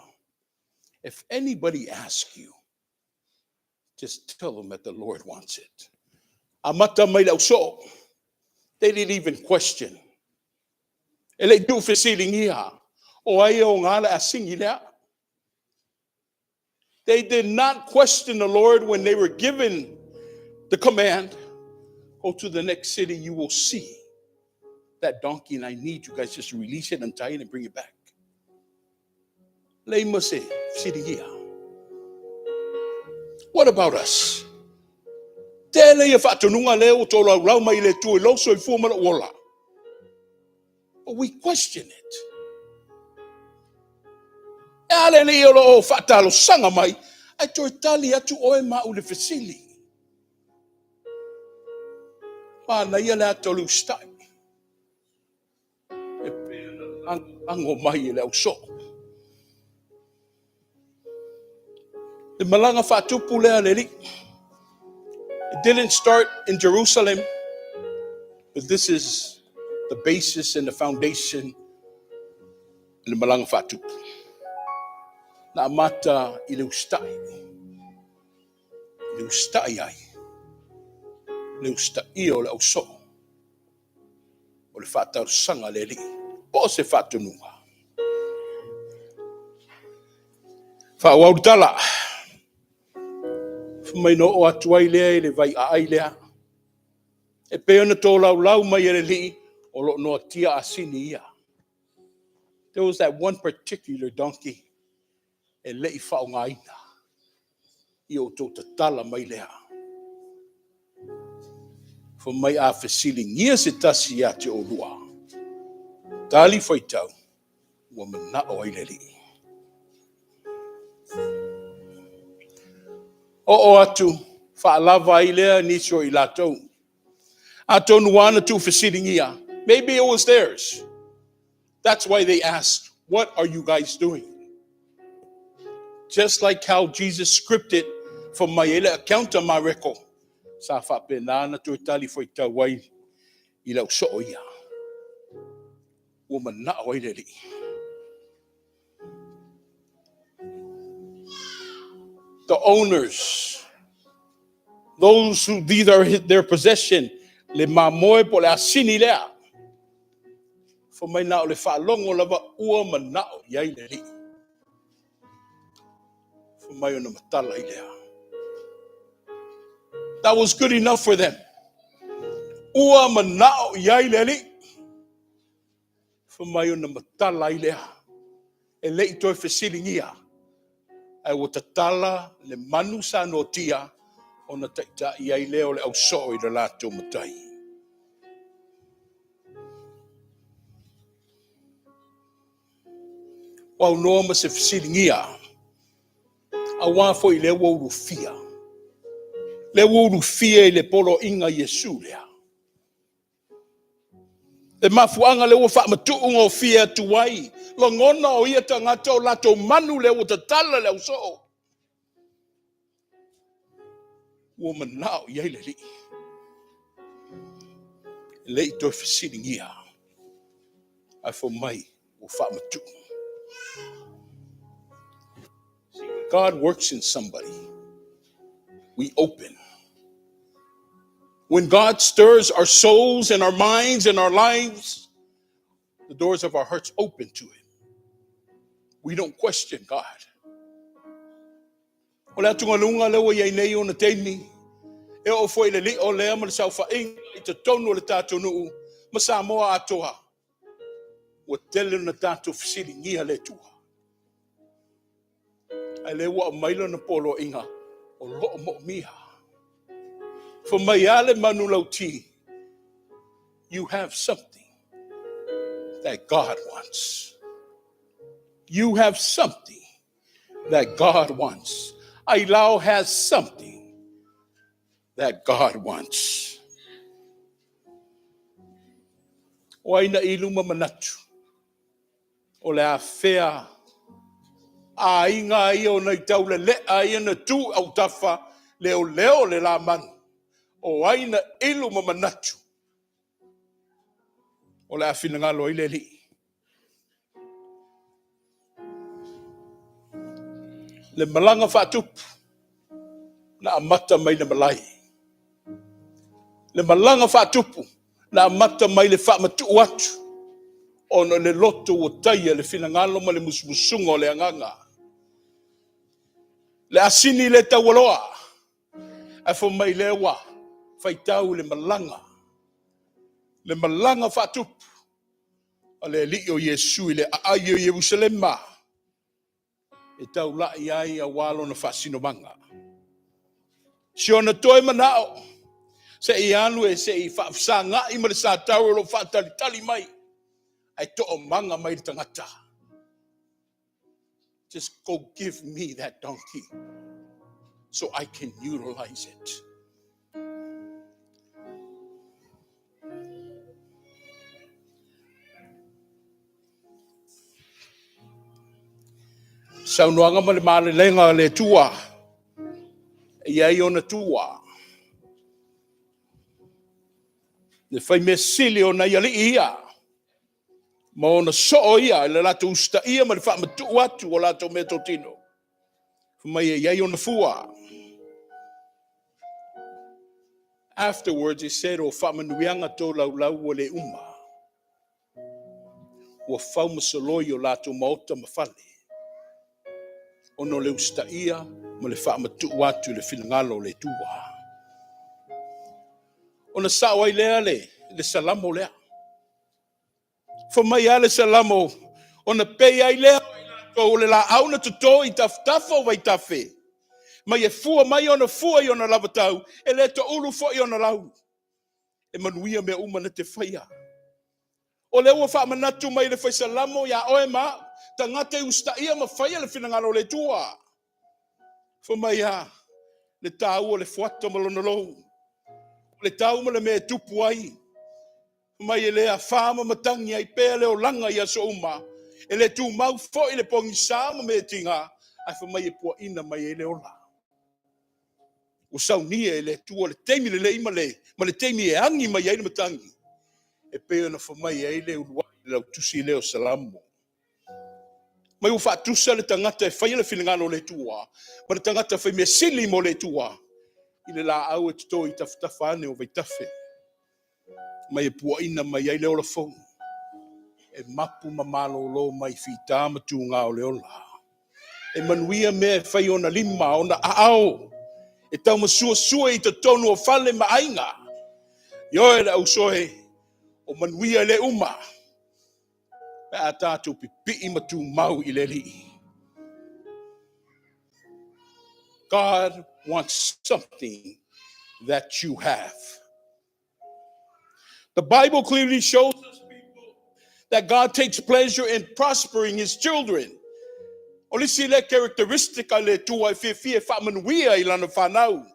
If anybody asks you, just tell them that the Lord wants it. Amata mai le ausoo. They didn't even question. E le i tuufesiligia, o ai e oga le asini lea. They did not question the Lord when they were given the command, go to the next city, you will see that donkey, and I need you guys just to release it, untie it, and bring it back. Leai ma se fesiligia. What about us? Tele ia faatonuga lea ua tolaulau mai i le Atua i lou soifua ma lou ola. But we question it. E a le Alii o lo o faatalosaga mai, ae toe tali atu oe ma au i le fesili. Manaia le ata o le usitai. E pei ona lagolago mai e le ausoo. Le malaga faatupu lea a le Alii. It didn't start in Jerusalem, but this is the basis and the foundation le malaga faatupu. Na amata i le usitai. I le usitai ai. Le usitaia o le ausoo. O le faatalosaga a le Alii. Po o se faatonuga. Faaauau le tala. Fai mai na oo atu ai lea i le vaiaai lea. E pei ona tolaulau mai e le Alii, o lo o noatia asini ia. There was that one particular donkey e le i faaaogaina. Ia outou tatala mai lea. Fai mai a fesiligia se tasi ia te oulua, tali faitau, ua manao ai le Alii. Oo atu, faalava ai lea nisi o i latou. Atonu ua na tuufesiligia. Maybe it was theirs. That's why they asked, "What are you guys doing?" Just like how Jesus scripted for mai ai le account a Mareko, sa faapena na toe tali faitau ai i lau soo ia. Ua manao ai le Alii. The owners, those who these are their possession, le mamoe po le asini lea. Fai mai na o le faalogo lava ua manao i ai le Alii. Fai mai ona matala ai lea. That was good enough for them. Ua manao i ai le Alii. Fai mai ona matala ai lea. E le i toe fesiligia. Ae ua tatala le manu sa noatia ona taitai ai lea o le ausoo i le latou matai. Ua aunoa ma se fesiligia. Auā foi lea ua ulufia. Lea ua ulufia i le poloaiga Iesu lea. Le mafuaaga lea ua faamatuu gofie atu ai. Lagona o ia tagata o latou manu lea ua tatala le ausoo. Ua manao i ai le Alii. E le i toe fesiligia. Ae fai mai ua faamatuu. God works in somebody. We open. When God stirs our souls and our minds and our lives, the doors of our hearts open to Him. We don't question God. O le atugaluga lea ua i ai nei ona taimi, e oo foi le lio lea ma le saofaiga i totonu o le tatou nuu ma Samoa atoa. Ua tele na tatou fesiligia le Atua. Ae lea ua aumai lana poloaiga o loo moomia. Fai mai a le manu lauti, you have something that God wants. You have something that God wants. Ailao has something that God wants. O ai na ilu ma manatu. O le afea aiga ia o nai taulelea ia na tu autafa leo leo le la manu. O ai na ilu ma manatu. O le a finagalo ai le Alii. Le malaga faatupu na amata mai le malae. Le malaga faatupu na amata mai le faamatuu atu ona le loto ua taia le finagalo ma le musumusuga o le agaga. Le asini le taualoa, ae fai mai lea ua faitau le malaga. Le malaga faatupu a le Alii o Iesu i le aai o Ierusalema e taulai ai auā lona faasinomaga. Si ona toe manao, se i alu e se i faafesagai ma le satau o lo o faatalitali mai, ae toomaga mai le tagata. Just go give me that donkey so I can utilize it. Saunoaga ma le malelega a le Atua, e i ai ona tua. Le faimea sili o nai alii ia, ma ona soo ia i le latou usitaia ma le faamatuu atu o latou meatotino. Fai mai e i ai ona fua. Afterwards, he said, o faamanuiaga tolaulau ua le uma. Ua fau ma soloi o latou maota ma fale. Ona o le usitaia Ma le faamatuu atu i le finagalo o le Atua. Ona sao ai lea le Salamo lea. Fai mai lava le Salamo, ona pei ai lea o i latou o le laau na toto i tafatafa o vaitafe, mai e fua mai ona fua i ona lavatau, e le toulu foi ona lau. E manuia mea uma na te faia. O lea ua faamanatu mai le Fai Salamo ia oe ma au, tagata e usitaia ma faia le finagalo o le Atua. Fai mai a, le taua o le fuata ma lona lou, o le tau ma le mea e tupu ai. Fai mai e le afa ma matagi ai pea le olaga i aso uma, e le tumau foi le pogisa ma mea tiga, ae fai mai e puaina mai ai le ola. Ua saunia e le Atua le taimi lelei ma le taimi e agi mai ai le matagi, e pei ona fai mai ai le uluai i le lautusi lea o Salamo. Mai ua faatusa le tagata e faia le finagalo o le Atua ma le tagata faimea sili mo le Atua i le laau e toto i tafatafa ane o vaitafe, mai e puaina mai ai le ola fou, e mapu ma malolo mai fita ma tuga o le ola. E manuia mea e fai ona lima, ona aao, e taumasuasua i totonu o fale ma aiga. Ioe le ausoe, o manuia le uma, pe a tatou pipii ma tumau i le Alii. God wants something that you have. The Bible clearly shows us, people, that God takes pleasure in prospering his children. O le isi le characteristic a le Atua e fiafia e faamanuia i lana fanau.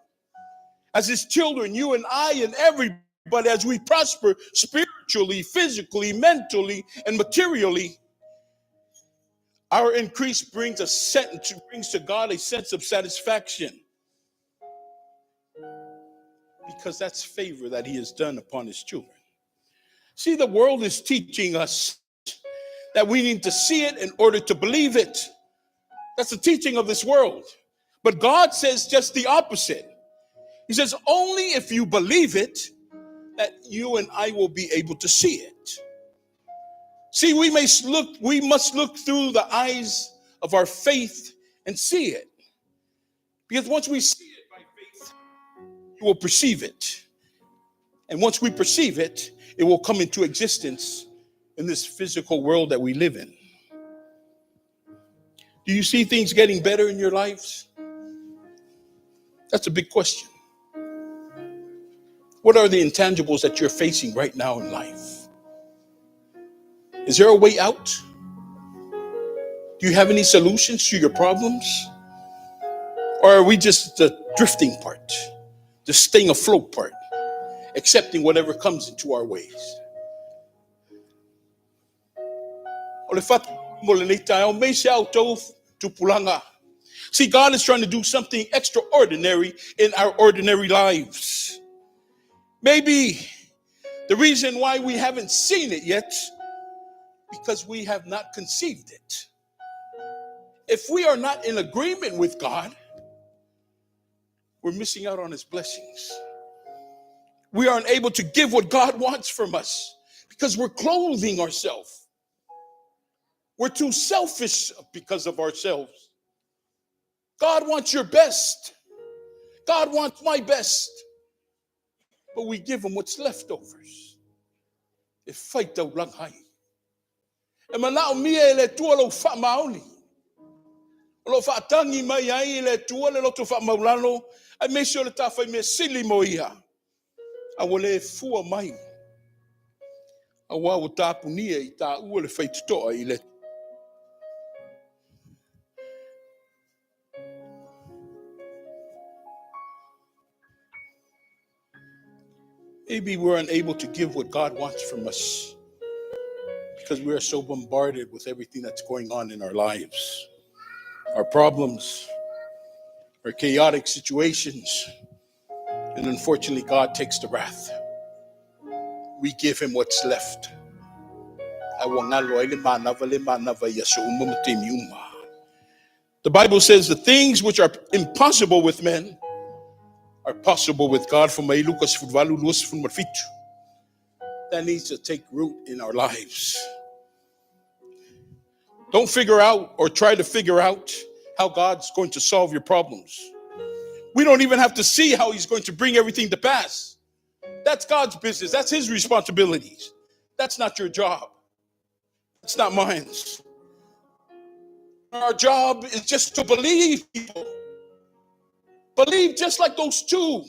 As his children, you and I and everybody, as we prosper spiritually, physically, mentally, and materially, our increase brings to God a sense of satisfaction, because that's favor that he has done upon his children. See, the world is teaching us that we need to see it in order to believe it. That's the teaching of this world. But God says just the opposite. He says only if you believe it that you and I will be able to see it. See, we must look through the eyes of our faith and see it. Because once we see it by faith, you will perceive it. And once we perceive it, it will come into existence in this physical world that we live in. Do you see things getting better in your lives? That's a big question. What are the intangibles that you're facing right now in life? Is there a way out? Do you have any solutions to your problems? Or are we just the drifting part, the staying afloat part, accepting whatever comes into our ways? O le fatu mo lenei taeao, me se au tau tupulaga. See, God is trying to do something extraordinary in our ordinary lives. Maybe the reason why we haven't seen it yet, because we have not conceived it. If we are not in agreement with God, we're missing out on his blessings. We aren't able to give what God wants from us because we're clothing ourselves. We're too selfish because of ourselves. God wants your best. God wants my best. But we give him what's leftovers. E fai taulaga ai. E manaomia e le Atua lou faamaoni. O lo faatagi mai ai e le Atua le loto faamaulalo, aemaise o le tafai mea sili mo ia. A ua le fua mai. Auā ua tapunia i tāua le faitotoa i le. Maybe we're unable to give what God wants from us because we are so bombarded with everything that's going on in our lives, our problems, our chaotic situations. And unfortunately, God takes the wrath. We give him what's left. A ua galo ai le manava le manava i aso uma ma taimi uma. The Bible says the things which are impossible with men are possible with God. Fai mai Luka 18, 27. That needs to take root in our lives. Don't figure out or try to figure out how God's going to solve your problems. We don't even have to see how He's going to bring everything to pass. That's God's business. That's His responsibilities. That's not your job. That's not mine. Our job is just to believe people. Believe just like those two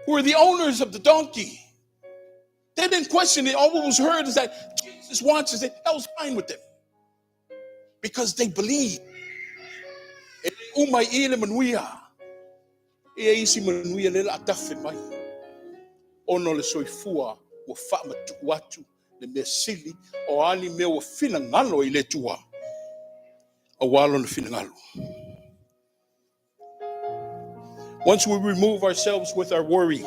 who were the owners of the donkey. They didn't question it. All what was heard is that Jesus wants us. That was fine with them because they believe. E uma i le manuia. E isi manuia le la tafe mai. Ona o le soifua ua faamatuu atu le mea sili o a ni mea ua finagalo i le Atua aua lona finagalo. Once we remove ourselves with our worry,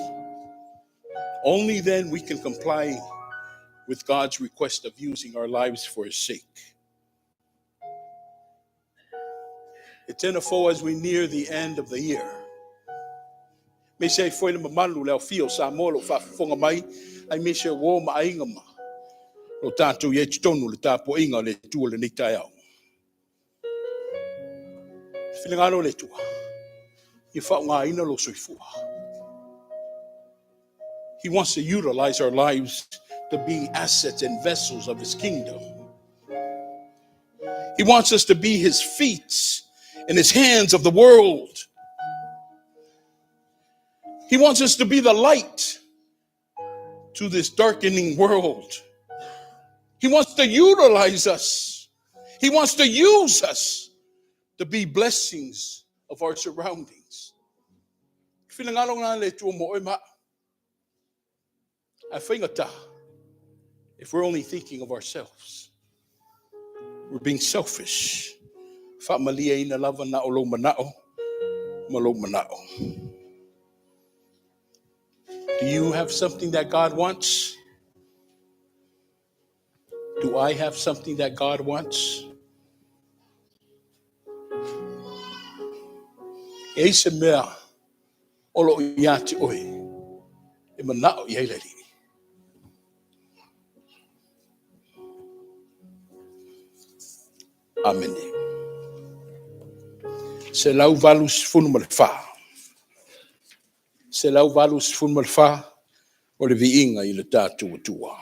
only then we can comply with God's request of using our lives for His sake. It's in a fo as we near the end of the year. Me se foi le mamalu le aufia o Samoa o lo o faafofoga mai, aemaise o uo ma aiga ma lo tatou i ai totonu o le tapuaiga a le Atua i lenei taeao. Finagalo o le Atua, ia faaaogaina lou soifua. He wants to utilize our lives to be assets and vessels of His kingdom. He wants us to be His feet and His hands of the world. He wants us to be the light to this darkening world. He wants to utilize us. He wants to use us to be blessings of our surroundings. Finagalo nga le Atua mo oe ma a'u. Ae faigata, if we're only thinking of ourselves, we're being selfish. Faamalieina lava na o lou mana'o ma lou mana'o. Do you have something that God wants? Do I have something that God wants? E i ai se mea o loo ia te oe e manao i ai le Alii. Amene. 184. 184 o le viiga i le tatou Atua.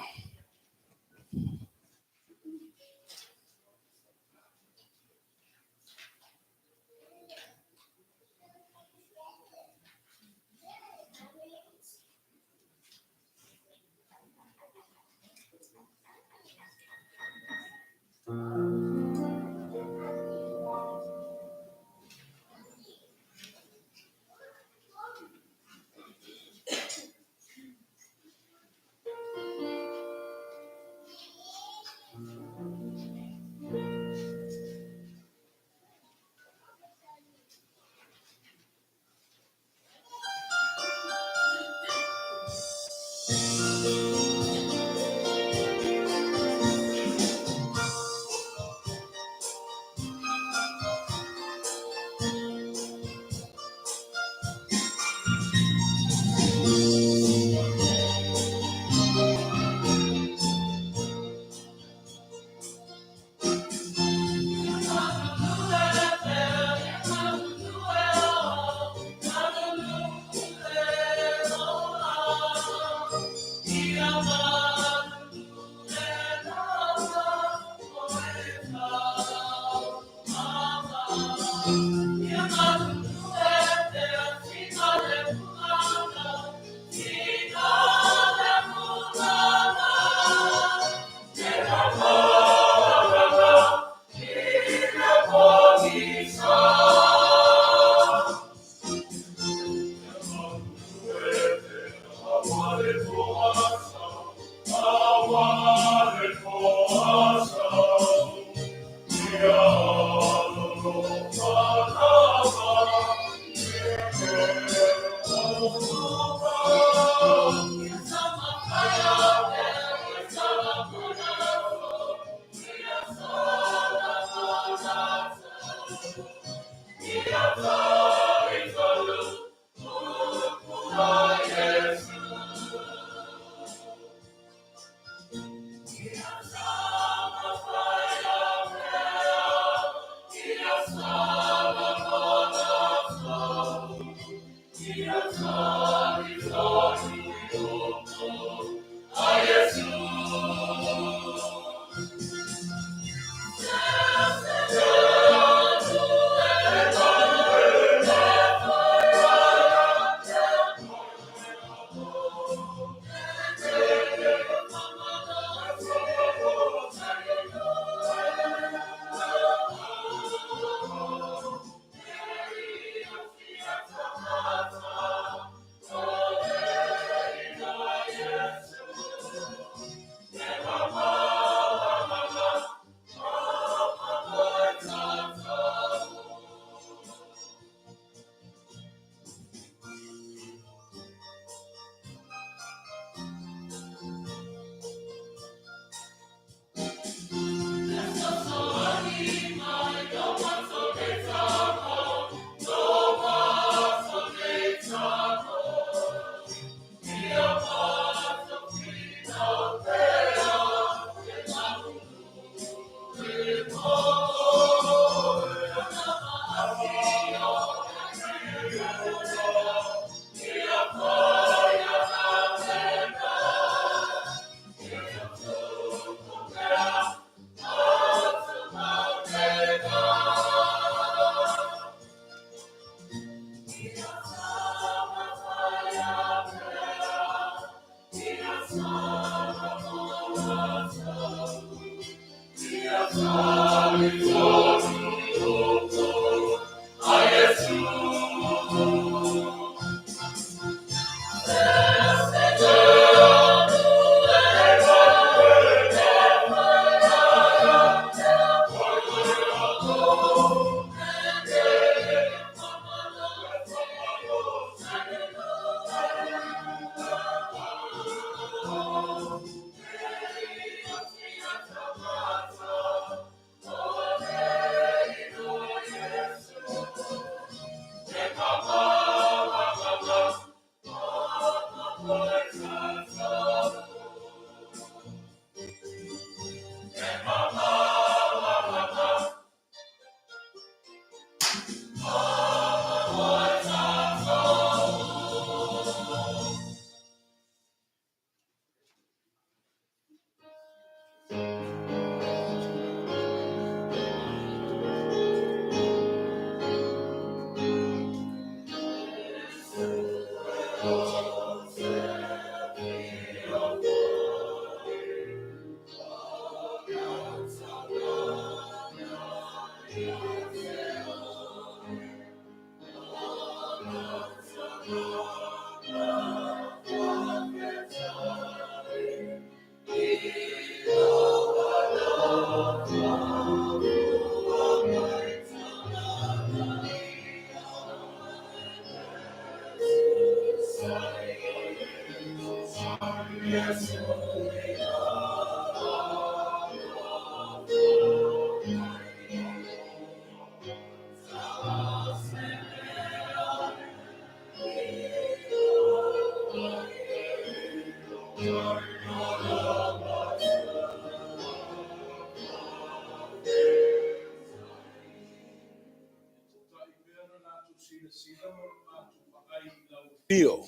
Afio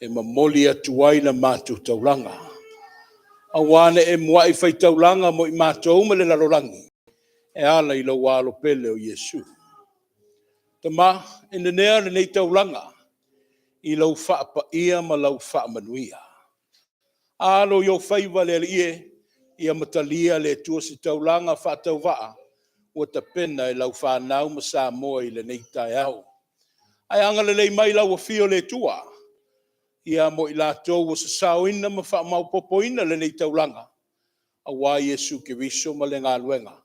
e momoli atu ai la matou taulaga, aua na e muai faitaulaga mo i matou ma le lalolagi e ala i lou Alo pele o Iesu. Tama, e nanea lenei taulaga i lou faapaia ma lau faamanuia. Alo i ou faiva le Alii e, ia matalia le Atua se taulaga faatauvaa ua tapena e lau fanau ma Samoa i lenei taeao. Ae agalelei mai lau afio le Atua, ia mo i latou ua sasaoina ma faamaopoopoina lenei taulaga, aua Iesu Keriso ma le galuega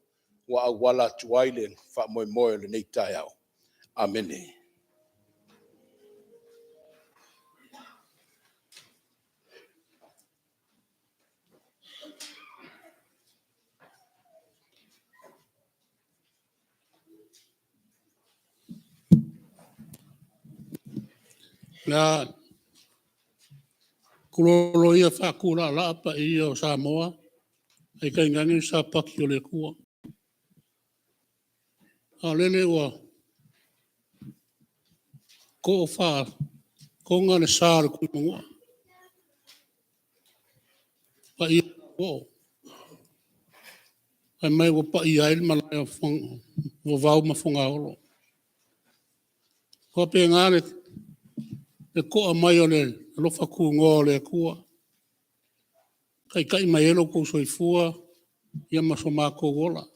ua auala atu ai le faamoemoe o lenei taeao. Amene. Ia, tulouna ia faatulaalaa paia o Samoa, ae tainane le Sapati o le Atua. A o lele ua too faatoga le sa o le Tuimanua, paia sauoo fai mai ua paia ai le malae o Vavau ma Fogaolo. E faapena le to'a mai o le alofa tunoa o le Atua e taitai mai ai lo outou soifua ma so matou ola. O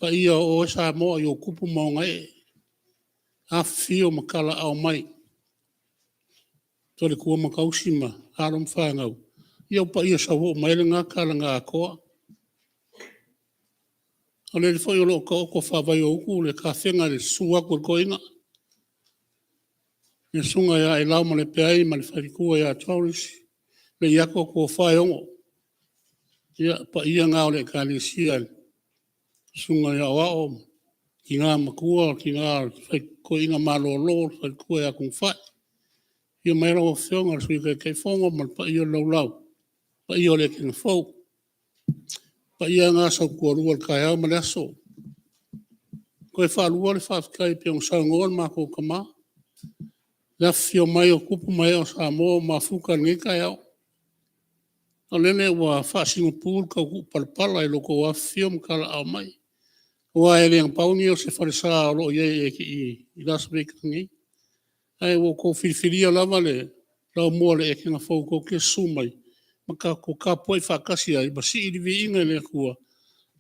paia o oe Samoa i ou tupu ma ou ee, afifio ma talaaao mai faletua ma tausi ma alo ma fanau, ia o paia sauoo mai ai lena tala na atoa. O lele foi o lo o taoto faavai o utu le tafega i le susu atu o le toeaina, le susuga ia Ailao Malepeai ma le faletua ia Doris Leiato Tofa e ono. Ia, o paia na o le Ekalesia i le susuga i aoao ma tina matua, tina toeaina malolo, le faletua ia Tunuafai. Afio mai lau Afioga i le Sui Taitaifono ma le paia o le laulau, le paia o le Ekena fou. O paia na Sautualua i le taeao ma le aso. Toe faalua le faafetai e pei ona saunoa le matou tama, i le afifio mai o tupu ma ee o Samoa ua mafuta i lenei taeao. O lele ua faasinopu le tautuupalapala i lo outou afifio ma talaaao mai. Aua e le na pau lenei o se falesa o lo o i ai i Las Vegas nei, ae ua outou filifilia lava le Laumua o le ekega fou tou te susu mai ma tatou tapuai faatasi ai ma sii le viiga i le Atua,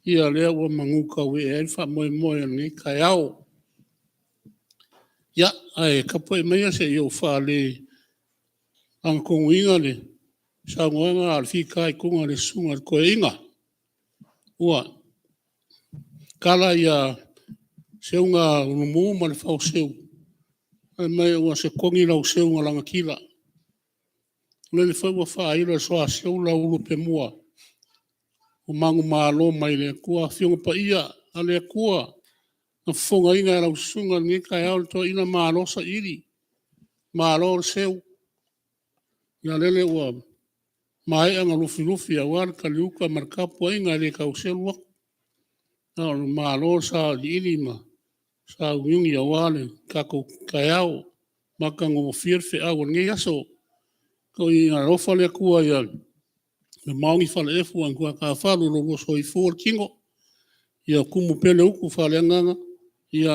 ia lea ua manu tauee ai le faamoemoe o lenei taeao. Ia, ae tapuai maia se i ou fale agatonuina le saunoaga a o le fitaituga a le susuga i le toeaina. Ua tala ia Seuga Ulumu ma Lefaoseu, fai mai ua se togi lau seu na lagatila. O lele foi ua faailo e Soaseu lau ulupemua ua manumalo mai le Atua. Afioga Paia a le Atua na fofogaina e lau susuga i lenei taeao le toeaina, malo saili, malo le seu. Ia lele ua maea ona lufilufi aua le taliuta ma le tapuaiga e le tau selu atu. Malo sailiili ma sauniuni aua le tatou taeao, matagofie le feau o lenei aso. Ia alofa le Atua ia Lemaogi Falaefu Agitoa Tafalu, lo oulua soifua ma le tino, ia tumu pea le utu faaleagaga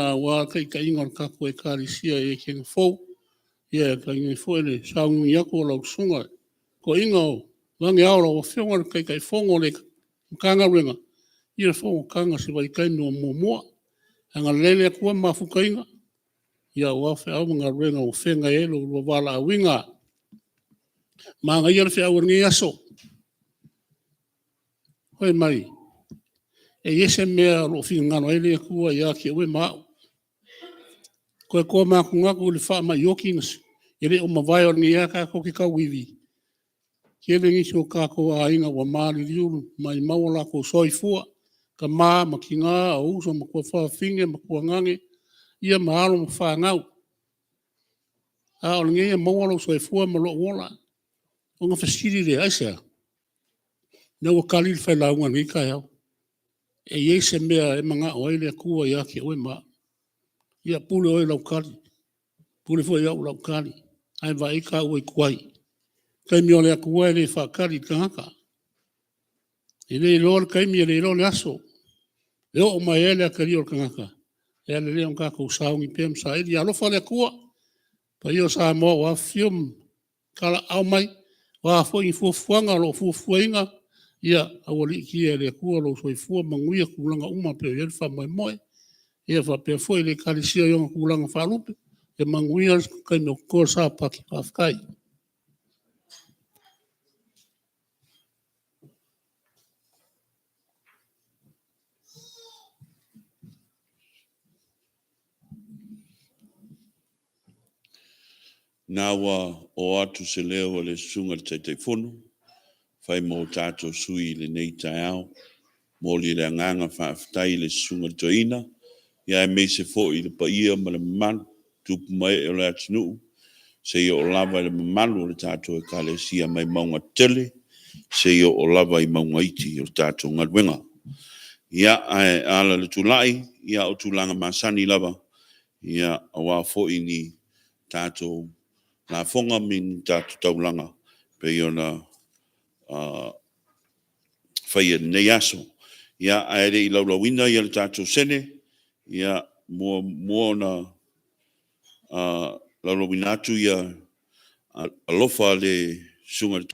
aua le taitaiga o le tatou Ekalesia i ekega fou, ae tainane foi le sauniuni atu o lau susuga i le toeaina vaeane ao lau Afioga i le Taitaifono o le Matagaluega i le fonotaga i se vaitaimi o muamua. Agalelei le Atua ma mafutaina aua feau ma galuega ua feagai ai lo oulua valaauina. Manaia le feau o lenei aso, fai mai, e i ai se mea o lo o finagalo ai le Atua ia te oe ma au. Toe tomanatu i le faamai oti e le o mavae o lenei lava tatou te tauivi, tele nisi o tatou aiga ua maliliu ma maumau o latou soifua, tama ma tina, o uso ma tuafafine ma tuagane, ia ma alo ma fanau. A o lenei e maua lou soifua ma lou ola. Ona fesili lea, aisea? Lea ua tali le failauga i lenei taeao, e i ai se mea e manao ai le Atua ia te oe ma au. Ia pule oe i lau tali, pule foi au i lau tali, ae vaai taua i tuai. O le taimi o le Atua e le faatali i le tagata. E le iloa le taimi e le iloa le aso e oo mai ai le atalia o le tagata, e lelei ona tatou sauni pea ma saili. Ia alofa le Atua i le paia o Samoa ua afifio ma talaaao mai, o a foi ni fuafuaga o lo o fuafuaina, ia aualiitia e le Atua lou soifua manuia tulaga uma e pei ona i ai le faamoemoe. Ia faapea foi le Ekalesia i ona tulaga faalupe. Ia manuia le taimi o totoe o le Sapati. Faafetai. Na ua oo atu se leo o le susuga i le Taitaifono, fai mo tatou sui i lenei taeao. Momoli le agaga faafetai i le susuga i le toeaina, aemaise foi le paia ma le mamalu, tupu ma ee o le atunuu, seia oo lava i le mamalu o le tatou Ekalesia mai mauga tetele seia oo lava i mauga iti o le tatou galuega. Ia, ae ala i le tulai, ia o tulaga masani lava aua foi ni tatou lafoga ma ni tatou taulaga e pei ona faia i lenei aso. Ia, ae le i laulauina le tatou Sene, e muamua ona laulauina atu alofa o le susuga i le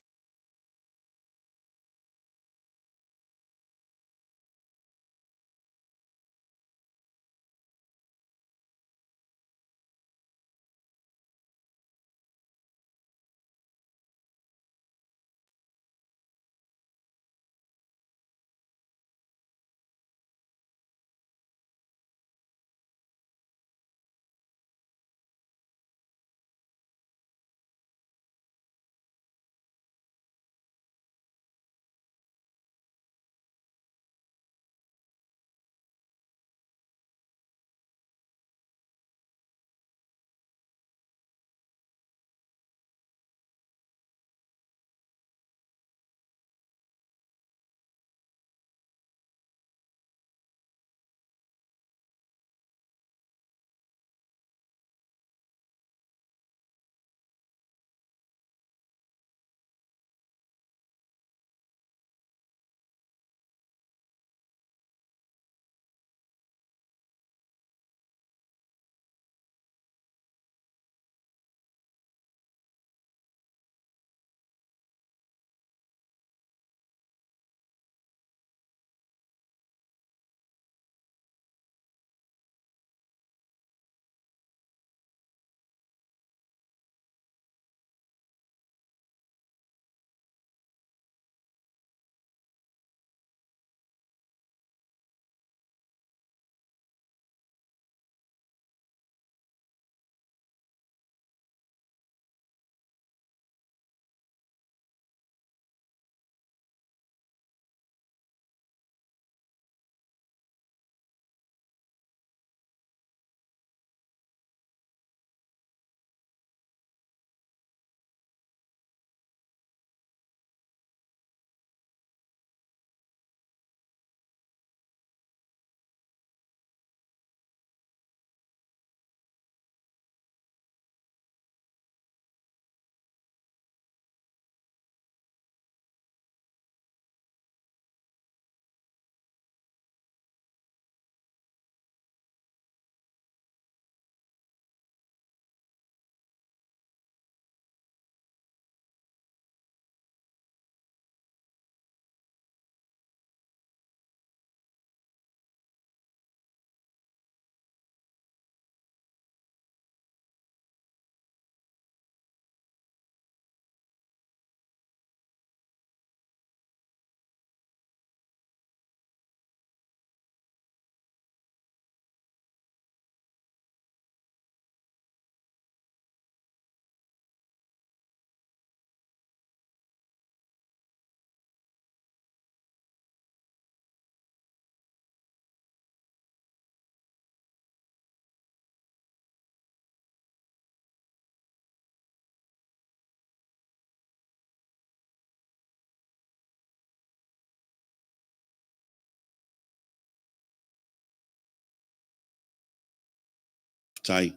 faafetai.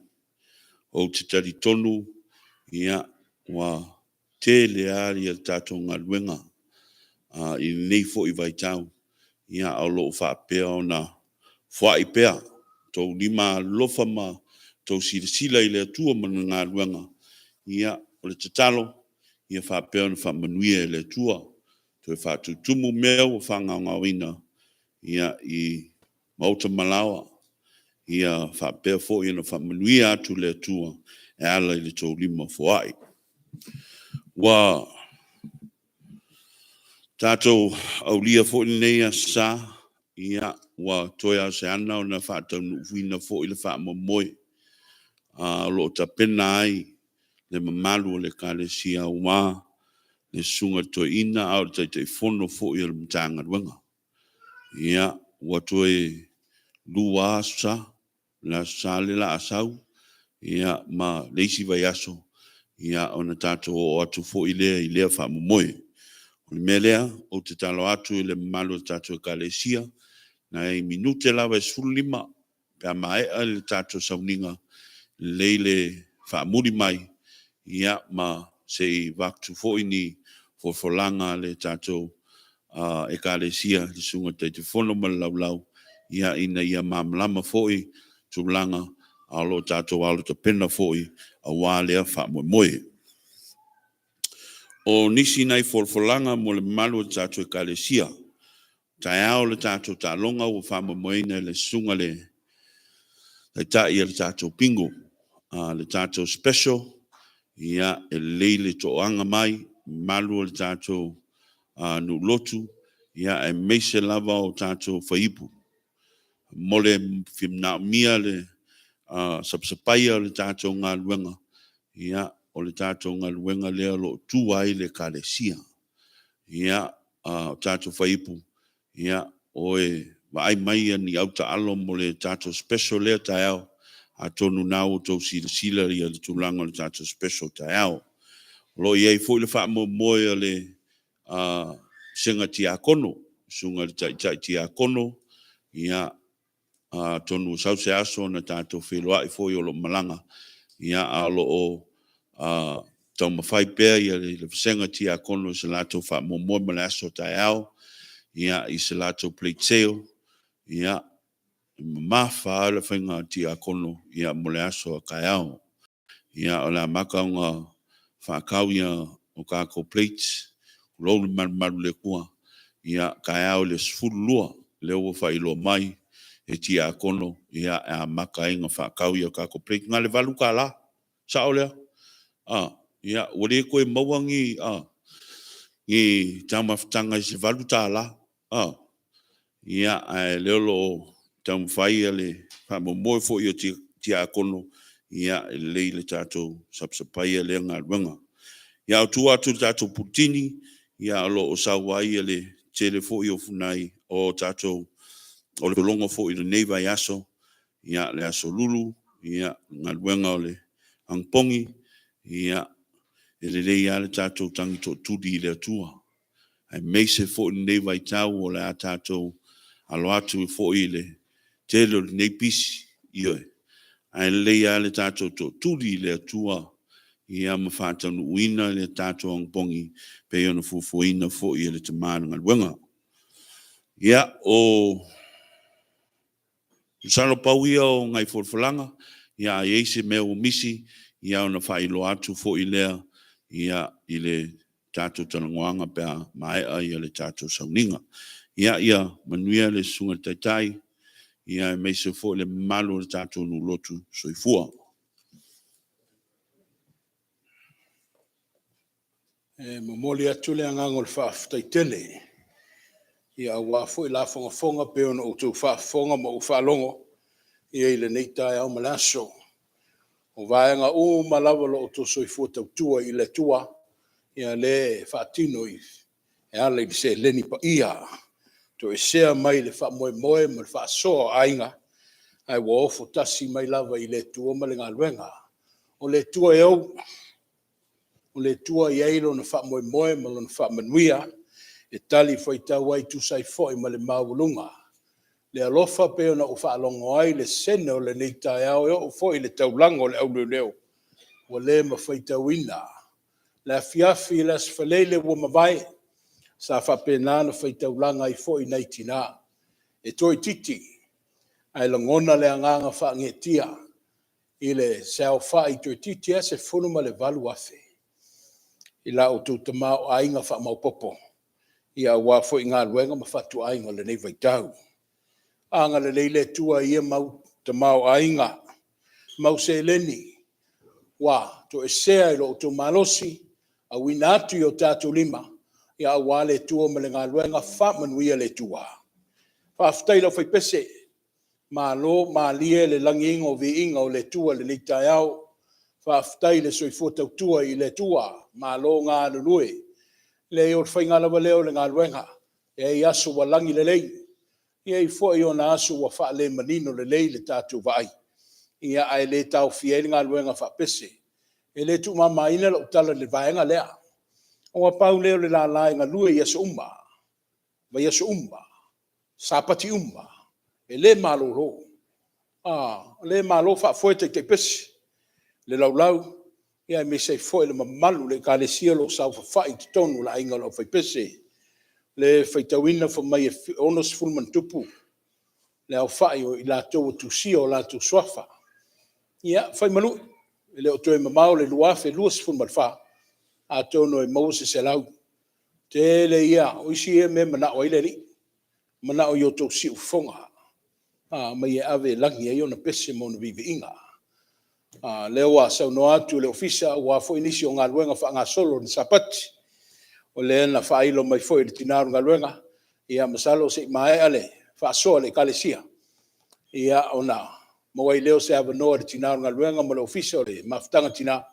Ou te talitonu, ia, ua tele lava le tatou galuega i lenei foi vaitau, ia, a o lo o faapea ona foai pea outou lima alolofa ma outou silasila i le Atua ma Lana galuega. Ia, o le tatalo, ia faapea ona faamanuia e le Atua, toe faatutumu mea ua faagaogaoina i maota ma laoa, ia faapea foi ona faamanuia atu le Atua e ala i le tou lima foai. Ua tatou aulia foi lenei Aso Sa, ia, ua toe lava o se ana ona faataunuuina foi le faamoemoe o lo o tapena ai le mamalu o le Ekalesia aua le Susuga i le Toeaina a o le Taitaifono foi o le Matagaluega. Ia, ua toe 2 lava Aso Sa, o le Aso Sa lea o le a sau ma le isi vaiaso ona tatou oo atu foi lea i lea faamoemoe. O le mea lea, ou te tatalo atu i le mamalu o le tatou Ekalesia, nai minute lava e 15 pe a maea le tatou sauniga, lelei le faamuli mai ma se i avatu foi ni folafolaga a le tatou Ekalesia i le Susuga i le Taitaifono ma le Laulau, ina ia malamalama foi tulaga a o lo o tatou alo tapena foi aua lea faamoemoe. O nisi nai folafolaga mo le mamalu o le tatou Ekalesia. O taeao le tatou taaloga ua faamoemoeina i le Susuga i le Taitai o le tatou Bingo. Le tatou special, e lelei le toaga mai o le mamalu o le tatou nuu lotu, aemaise lava o tatou faiupu. Mo le fia manaomia le sapasapaia o le tatou galuega, ia, o le tatou galuega lea o lo o tua ai le Ekalesia. Ia, o tatou faiupu, o e vaai mai ni autaalo mo le tatou special lea taeao, atonu o lena ua outou silasila i le tulaga o le tatou special taeao. O lo o i ai foi le faamoemoe o le vasega tiakono, le susuga i le taitai tiakono, ia, atonu e sau se aso ona tatou feiloai foi o lo o malaga, a o lo o taumafai pea le vasega tiakono i se latou faamoemoe mo le aso a taeao i se latou plate sale. Ia, e mamafa lava le faiga tiakono mo le aso a taeao. Ia, o le a amata ona faatau o tatou plates, tulou le malumalu i le Atua, ia taeao i le 12:00, lea ua faailoa mai e tiakono e amata ai ona faatau a tatou plates. Na o le $8, sao lea? Ia, ua le toe maua ni taumafataga i se $8, a o lea o lo o taumafai le faamoemoe foi o tiakono, e lelei le tatou sapasapaia lea galuega. A o tua atu i le tatou puletini, o lo o sau ai le tele foi o tatou logo foi i lenei vaiaso, le Aso Lulu, galuega o le anapogi. Ia, e lelei lava le tatou tagi tootuli i le Atua, aemaise foi lenei vaitau o le a tatou alo atu foi i le tele o lenei pisi. Ioe. Ae lelei lava le tatou tootuli i le Atua ma faataunuuina le tatou anapogi pei ona fuafuaina foi e le Tama o le galuega. Ia, masalo pau ia o nai folafolaga. A i ai se mea ua misi, ia ona faailoa atu foi lea i le tatou talanoaga pe a maea le tatou sauniga. Ia manuia le susuga i le Taitai aemaise foi le mamalu o le tatou nuu lotu. Soifua. E momoli atu le agaga o le faafetai tele aua foi lafogafoga pei ona outou faafofoga ma ou faalogo i lenei taeao ma le aso. O vaega uma lava o lo outou soifua tautua i le Atua, ia o lea e faatino e ala i seleni paia, toesea mai le faamoemoe ma le faasoa o aiga, ae ua ofo tasi mai lava i le Atua ma le galuega. O le Atua e ou, o le Atua e i ai Lona faamoemoe ma Lona faamanuia e talifuaitau ai e tusa ai foi ma le maualuga. Le alofa pei ona ou faalogo ai le sene o lenei taeao e oo foi i le taulaga o le auleoleo ua le ma faitauina. Le afiafi i le Aso Faraile ua mavae sa faapena ona faitaulaga ai foi nai tina. E toaitiiti ae lagona le agaga faagaeetia i le saofai, toeitiiti lava 18,000 i la outou tamaoaiga faamaopoopo aua foi galuega ma fatuaiga o lenei vaitau. Agalelei le Atua i ia mau tamaoaiga, mau seleni ua toesea i lo outou malosi, auina atu i o tatou lima aua le Atua ma le galuega. Faamanuia le Atua. Faafetai i le aufaipese, malo malie le lagiina o viiga o le Atua i lenei taeao. Faafetai le soifua tautua i le Atua, malo galulue. Leai o le faiga lava lea o le galuega, e i ai aso ua lagi lelei, e i ai foi ona aso ua faalemanino lelei le tatou vaai, ae le taofia ai le galuega faapese. E le tuumamaina lau tala i le vaega lea, aua pau lea o le lala e galue i aso uma, vaiaso uma, Sapati uma, e le malolo. O lea malo faafoe taitaipese, le laulau, aemaise ai foi le mamalu o le Ekalesia o lo o saofafai i totonu o le aiga o le aufaipese. O lea e faitauina fai mai e 60+ le aofai o i latou ua tusia o latou suafa. Ia, fai ma lui, e le o toe mamao le 2024, atonu e maua se 100. Tele ia, o isi ia mea e manao ai le Alii, manao ia outou siufofoga, omai e ave e lagi ai ona pese ma ona viiviiga. O lea ua saunoa atu le Ofisa aua foi nisi o galuega faagasolo i le Sapati, o lea na faailo mai foi e le tina o le galuega, ia masalo se i maea le faasoa a le Ekalesia, ona maua ai lea o se avanoa i le tina o le galuega ma le Ofisa o le Mafutaga a Tina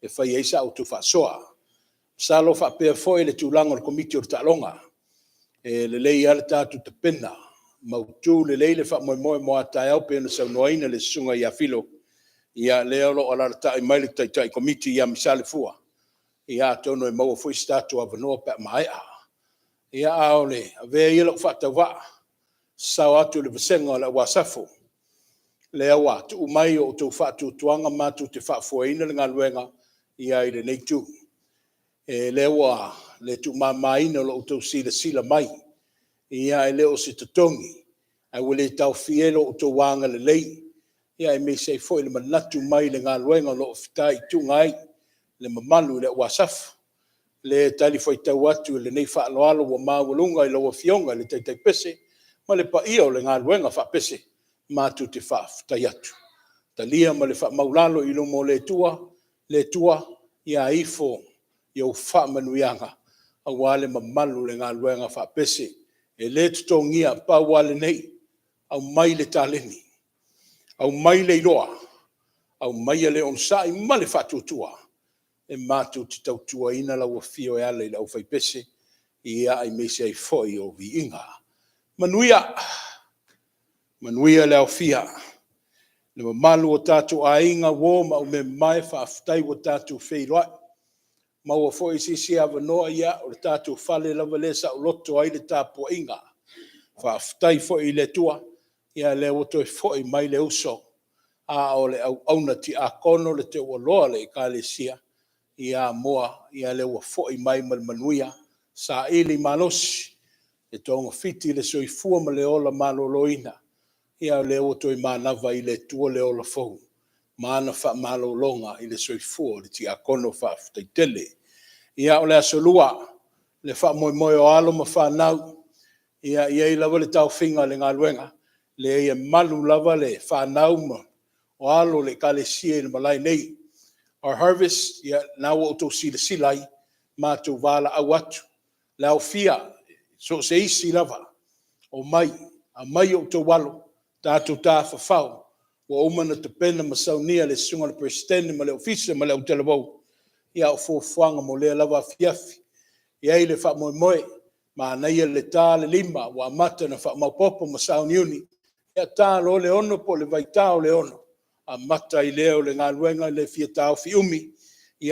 e fai ai sa outou faasoa. Masalo e faapea foi le tulaga o le Komiti o le Taaloga, e lelei lava le tatou tapena, mautu lelei le faamoemoe mo a taeao pei ona saunoaina le Susuga ia Filo, ia lea o lo o alaalatai mai le Taitai Komiti ia Misale Fua, ia atonu e maua foi so tatou avanoa pe a maea. Ia, a o le avea ia o lou faatauvaa e sasao atu i le vasega o le Au Asafo, lea ua tuu mai o outou faatuatuaga matou te faafoeina le galuega i lenei itu. O le tuumamaina o lo outou silasila mai, e le o se totogi, ae ua le taofia ai lo outou agalelei aemaise ai foi le manatu mai i le galuega o lo o fitaituga ai le mamalu i le Au Asafo. O lea e talifuaitau atu i lenei faaaloalo ua maualuga i lau Afioga i le Taitai Pese ma le paia o le galuega faapese, matou te faafetai atu. Talia ma le faamaualalo i luma o le Atua, le Atua, ia ifo i ou faamanuiaga aua le mamalu o le galuega faapese. E le totogia, pau lava lenei, aumai le taleni, aumai le iloa, aumaia le onosai ma le faatuatua e matou te tautuaina lau afio e ala i le aufaipese aemaise ai foi o viiga. Manuia, manuia le aofia i le mamalu o tatou aiga, uo ma aumeamamae, faafetai ua tatou feiloai. Maua foi se isi avanoa, ia o le tatou fale lava lea e saoloto ai le tapuaiga. Faafetai foi i le Atua o lea ua toe foi mai le uso, a o le auauna tiakono le teualoa o le Ekalesia ia Amoa, o lea ua foi mai ma le manuia, saili malosi e togafiti le soifua ma le ola maloloina, o lea ua toe manava i le Atua le ola fou ma ana faamalologa i le soifua o le tiakono. Faafetai tele. Ia, o le Aso Lua le faamoemoe o alo ma fanau, ia e i ai lava le taofiga a le galuega, e leai e malu lava le fanau ma alo o le Ekalesia i le malae nei. Our harvest, ia o lena ua outou silasila ai, matou valaau atu, le aofia, so o se isi lava, omai, aumai outou alo, tatou tafafao, ua uma ona tapena ma saunia e le Susuga i le Peresetene ma le Ofisa ma le autalavou, a o fuafuaga mo lea lava afiafi. E i ai le faamoemoe, manaia le ta le 5 ua amata ona faamaopoopo ma sauniuni, ia ta loa le 6 po o le vaita o le 6, amata ai lea o le galuega, e le fia taofi umi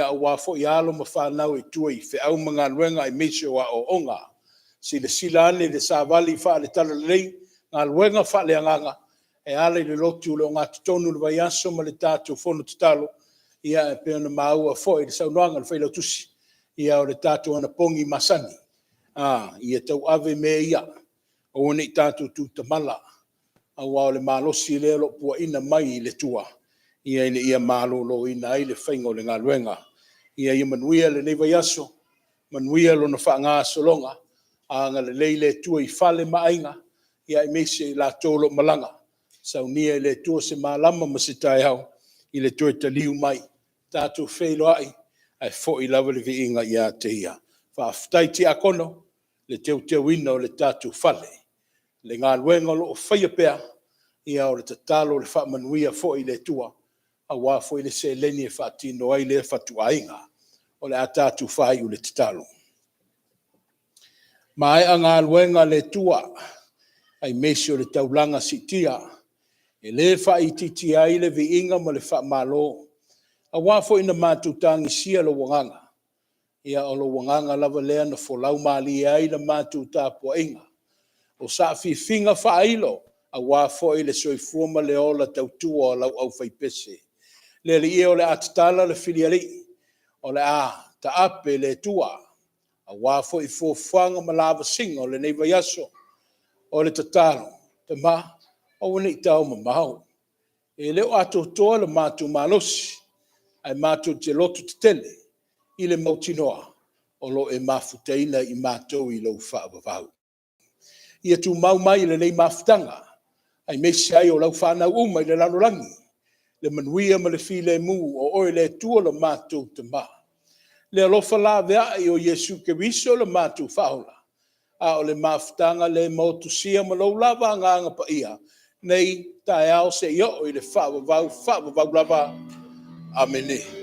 aua foi alo ma fanau e tua i feau ma galuega aemaise o aoaoga. Silasila ane i le savali faale-talalelei galuega faaleagaga e ala i le lotu le Ogatotonu i le vaiaso ma le tatou fono tatalo, e pei ona maua foi i le saunoaga a le Failautusi, o le tatou anapogi masani, ia tauave mea ia, aua ne i tatou tutamala, aua o le malosi lea o lo o puaina mai e le Atua ina ia maloloina ai le faiga o le galuega. Ia manuia lenei vaiaso, manuia lona faagasologa, agalelei le Atua i fale ma aiga, aemaise i latou o lo o malaga, saunia e le Atua se malama ma se taeao i le toe taliu mai. Tatou feiloai, ae foi lava le viiga ia te Ia. Faafetai Tiakono i le teuteuina o le tatou fale. O le galuega o lo o faia pea, ia o le tatalo o le faamanuia foi i le Atua aua foi le seleni e faatino ai lea fatuaiga. O le a tatou faaiu i le tatalo. Maea galuega a le Atua aemaise o le taulaga siitia, e le faaitiitia ai le viiga ma le faamalo, aua foi na matou tagisia lou agaga, o lou agaga lava lea na folau malie ai le matou tapuaiga. O saafiafiga faailo aua foi le soifua ma le ola tautua o lau aufaipese. Le Alii e, o le a tatala le filialii, o le a taape le Atua aua foi fuafuaga ma lavasiga o lenei vaiaso. O le tatalo, Tama, aua ne i taomamao, e le o atoatoa le matou malosi, ae matou te lototetele i le mautinoa o lo o e mafutaina i matou i lou faavavau. Ia tumau mai i lenei mafutaga, aemaise ai o lau fanau uma i le lalolagi le manuia ma le filemu, o Oe le Atua lo matou Tama. Le alofa laveai o Iesu Keriso lo matou Faaola, a o le mafutaga le motusia ma lou lava Agaga Paia, nei, taeao, seia oo i le faavavau, faavavau lava. Amene.